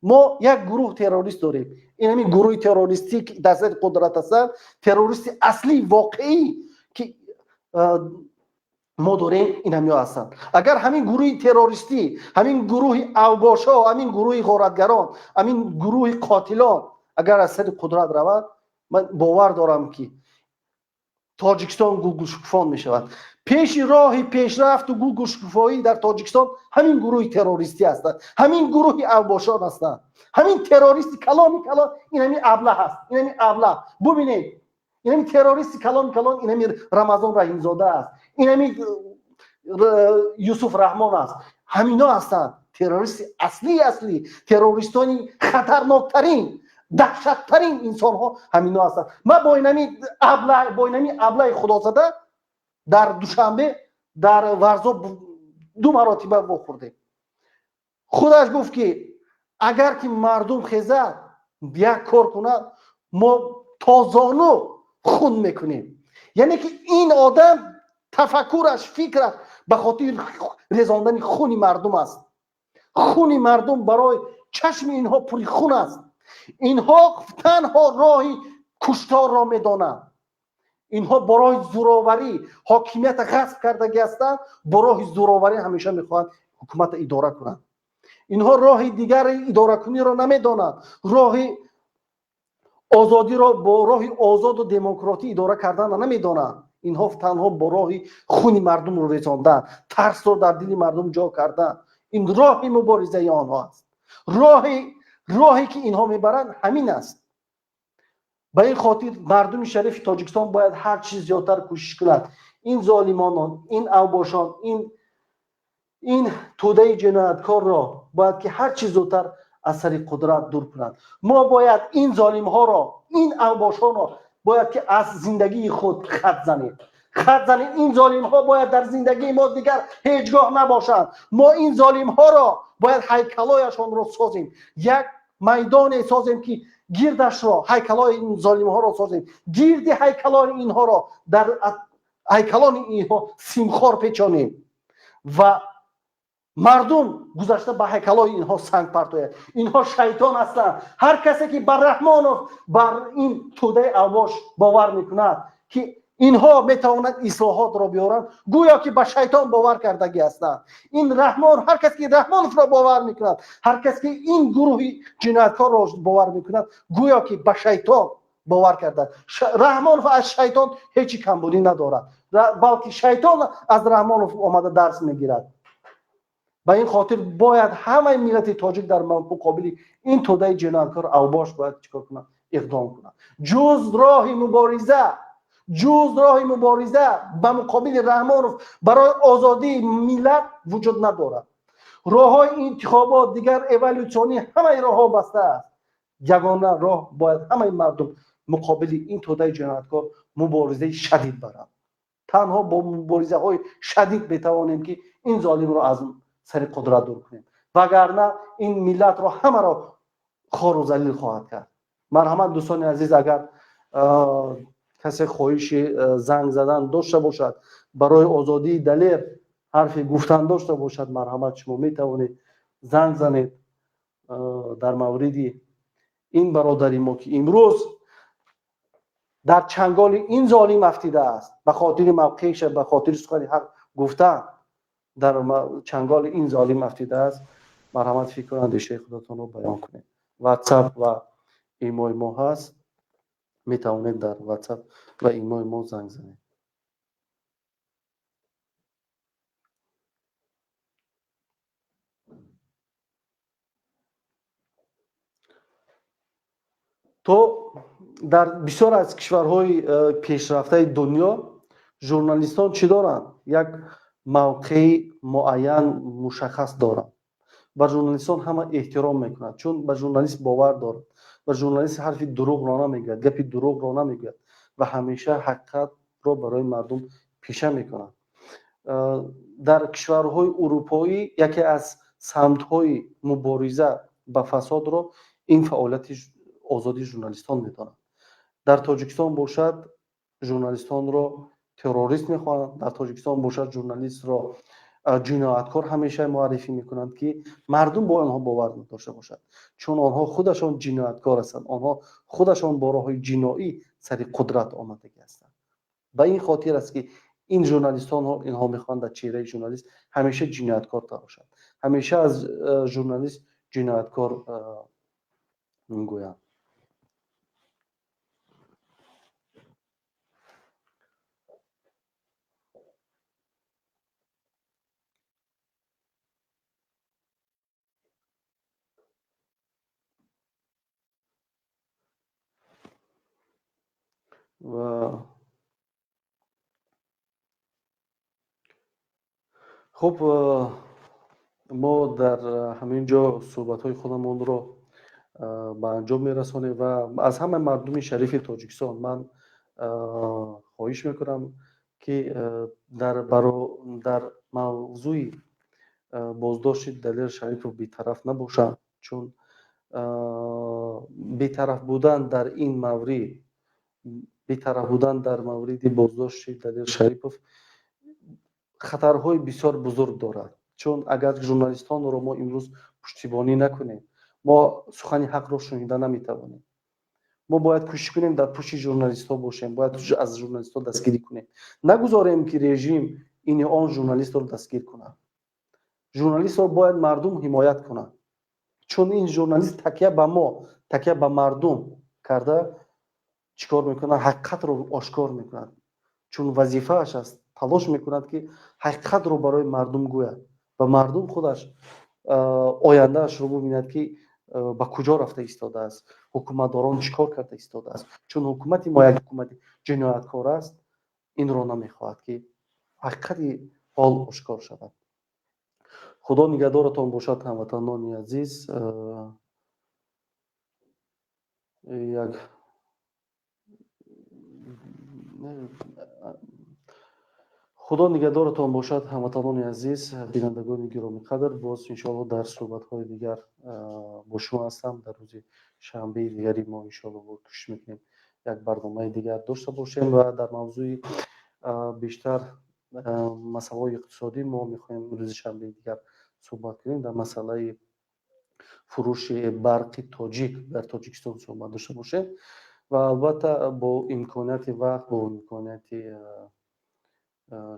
Speaker 1: Мо як гурӯҳ террорист дорем. Ин ҳамин гурӯҳи террористӣ, ки дар сари қудрат ҳастанд, террористи аслии воқеӣ, ки мо дорем, ин ҳамиҳо ҳастанд. Агар ҳамин гурӯҳи террористӣ, ҳамин гурӯҳи авбошо, ҳамин гурӯҳи ғоратгарон, ҳамин гурӯҳи қотилон агар аз сари қудрат равад, ман бовар дорам, ки Тоҷикистон гулгулшукуфон мешавад. Пеши роҳи пешрафту гулгулшукуфоӣ дар Тоҷикистон ҳамин гурӯҳи террористӣ ҳастанд, ҳамин гурӯҳи авбошон ҳастанд, ҳамин террористи калони калон ин ҳамин аблаҳ аст, ин ҳамин аблаҳ. Бубинед, ин ҳамин террористи калони калон ин ҳамин Рамазон Раҳимзода аст, ин ҳамин Юсуф Раҳмон аст. Ҳамино ҳастанд террористи аслии аслӣ, террористони хатарноктарин, даҳшаттарин инсонҳо ҳамино ҳастанд. Ман бо инами абла, бо инами аблаи худозада дар Душанбе, дар Варзоб ду маротиба вохӯрдем. Худаш гуфт, ки агар ки мардум хезад, як кор кунад, мо то зону хун мекунем. Яъне ки ин одам тафаккураш, фикраш ба хотири резондани хуни мардум аст. Хуни мардум барои чашми инҳо пури хун аст. Инҳо танҳо роҳи кушторро медонанд. Инҳо бо роҳи зӯроварӣ ҳокимията ғасб кардагӣ ҳастанд, бо роҳи зӯроварӣ ҳамеша мехоҳанд ҳукуматро идора кунанд. Инҳо роҳи дигари идоракуниро намедонанд. Роҳи озодиро бо роҳи озоду демократӣ идора карданро намедонанд. Инҳо танҳо бо роҳи хуни мардумро резондан, тарсро дар дили мардум ҷо кардан, ин роҳи муборизаи онҳо аст. Роҳе ки инҳо мебаранд, ҳамин аст. Ба ин хотир мардуми шарифи Тоҷикистон бояд ҳар чиз зиёдтар кӯшиш кунад ин золимонон, ин авбошон, ин тӯдаи ҷинояткорро бояд ки ҳар чиз зудтар аз сари қудрат дур кунад. Мо бояд ин золимҳоро, ин авбошонро бояд ки аз зиндагии худ хат занем, хат занем. Ин золимҳо бояд дар зиндагии мо дигар ҳеҷ гоҳ набошанд. Мо ин золимҳоро бояд ҳайкалояшонро созем, як майдоне созем, ки гирдашро ҳайкалои ин золимҳоро созем, гирди ҳайкалои инҳоро, дар ҳайкалони инҳо симхор печонем ва мардум гузашта ба ҳайкалои инҳо санг партояд. Инҳо шайтон ҳастанд. Ҳар касе ки бар Раҳмонов, бар ин тӯдаи авбош бовар мекунад, ки инҳо метавонанд ислоҳотро биёранд, гӯё ки ба шайтон бовар кардагӣ ҳастанд. Ин Раҳмон, ҳар кас ки Раҳмоновро бовар мекунад, ҳар кас ки ин гурӯҳи ҷинояткорро бовар мекунад, гӯё ки ба шайтон бовар карда. Раҳмонов аз шайтон ҳечи камбудӣ надорад, балки шайтон аз Раҳмонов омада дарс мегирад. Ба ин хотир бояд ҳамаи миллати тоҷик дар муқобили ин тӯдаи ҷинояткор авбош бояд чикор кунад? Иқдом кунад. Ҷуз роҳи мубориза ба муқобили Раҳмонов барои озодии миллат вуҷуд надорад. Роҳҳои интихобот, дигар эволюсионӣ, ҳамаи роҳҳо баста аст. Ягона роҳ, бояд ҳамаи мардум муқобили ин тӯдаи ҷинояткор муборизаи шадид баранд. Танҳо бо муборизаҳои шадид метавонем, ки ин золимро аз сари қудрат дур кунем, вагарна ин миллатро ҳамаро хору залил хоҳад кард. Марҳамат, дӯстони азиз, агар касе хоҳиши занг задан дошта бошад, барои озодии Далер ҳарфе гуфтан дошта бошад, марҳамат, шумо метавонед занг занед дар мавриди ин бародари мо, ки имрӯз дар чанголи ин золим афтидааст. Ба хотири мавқеиша, ба хотири сухани ҳақ гуфтан дар чанголи ин золим афтидааст. Марҳамат, фикру андешаи худатонро баён кунед. Ватсап ва имои мо ҳаст, метавонед дар ватсап ва имои мо занг занед. То дар бисёр аз кишварҳои пешрафтаи дунё журналистон чӣ доранд? Як мавқеи муайян, мушаххас доранд. Ба журналистон ҳама эҳтиром мекунанд, чун ба журналист бовар дорад ва журналист ҳарфи дурӯғро намегӯяд, гапи дурӯғро намегӯяд ва ҳамеша ҳақиқатро барои мардум пеша мекунад. Дар кишварҳои урупоӣ яке аз самтҳои мубориза ба фасодро ин фаъолияти озодии журналистон медонанд. Дар Тоҷикистон бошад, журналистонро террорист мехоҳанд. Дар Тоҷикистон бошад, журналистро Ҷинояткор ҳамеша муаррифӣ мекунанд, ки мардум бо онҳо бовар надошта бошад, чун онҳо худашон ҷинояткор ҳастанд, онҳо худашон бо роҳҳои ҷиноӣ сари қудрат омадагӣ ҳастанд. Ба ин хотир аст, ки ин журналистонҳо инҳо мехоҳанд дар чеҳраи журналист ҳамеша ҷинояткор тарошанд, ҳамеша аз журналист ҷинояткор гӯянд. Ва хуб, мо дар ҳамин ҷо суҳбатҳои худамонро ба анҷом мерасонем ва аз ҳама мардуми шарифи Тоҷикистон ман хоҳиш мекунам, ки дар мавзӯи боздошти Далер Шарипов бетараф набошанд, чун бетараф будан дар ин маврид, бетараф будан дар мавриди боздошти Далер Шарипов хатарҳои бисёр бузург дорад. Чун агар журналистонро мо имрӯз пуштибонӣ накунем, мо сухани ҳақро шунида наметавонем. Мо бояд кӯшиш кунем, дар пушти журналистҳо бошем, бояд аз журналистҳо дастгирӣ кунем, нагузорем, ки режим ини он журналистро дастгир кунад. Журналистро бояд мардум ҳимоят кунад, чун ин журналист такя ба мо, такя ба мардум карда чӣ кор мекунад? Ҳақиқатро ошкор мекунад, чун вазифааш аст, талош мекунад, ки ҳақиқатро барои мардум гӯяд ва мардум худаш ояндаашро бубинад, ки ба куҷо рафта истодааст, ҳукуматдорон чӣ кор карда истодааст. Чун ҳукумати мо як ҳукумати ҷинояткор аст, инро намехоҳад, ки ҳақиқати ҳол ошкор шавад. Худо нигаҳдоратон бошад, ҳамватанони азиз. Як Худо нигаҳдоратон бошад, ҳамватанони азиз, бинандагони гиромиқадр. Боз, иншоалло, дар суҳбатҳои дигар бо шумо ҳастам. Дар рӯзи шанбеи дигари мо, иншоалло, кӯшиш мекунем, як барномаи дигар дошта бошем ва дар мавзӯи бештар масъалаҳои иқтисодӣ мо мехоҳем рӯзи шанбеи дигар суҳбат кунем, дар масъалаи фурӯши барқи тоҷик дар Тоҷикистон суҳбат дошта бошем ва албатта бо имконияти вақт, бо имконияти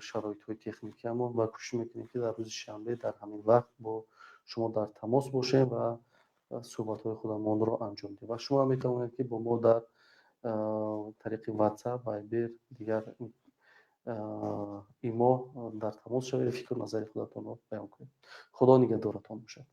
Speaker 1: шароитҳои техникиамон ва кӯшиш мекунем, ки дар рӯзи шанбе дар ҳамин вақт бо шумо дар тамос бошем ва суҳбатҳои худамонро анҷом диҳем. Ва шумо метавонед, ки бо мо дар тариқи WhatsApp, Viber, дигар имо дар тамос шавед, фикру назари худатонро баён кунед. Худо нигаҳдоратон бошад.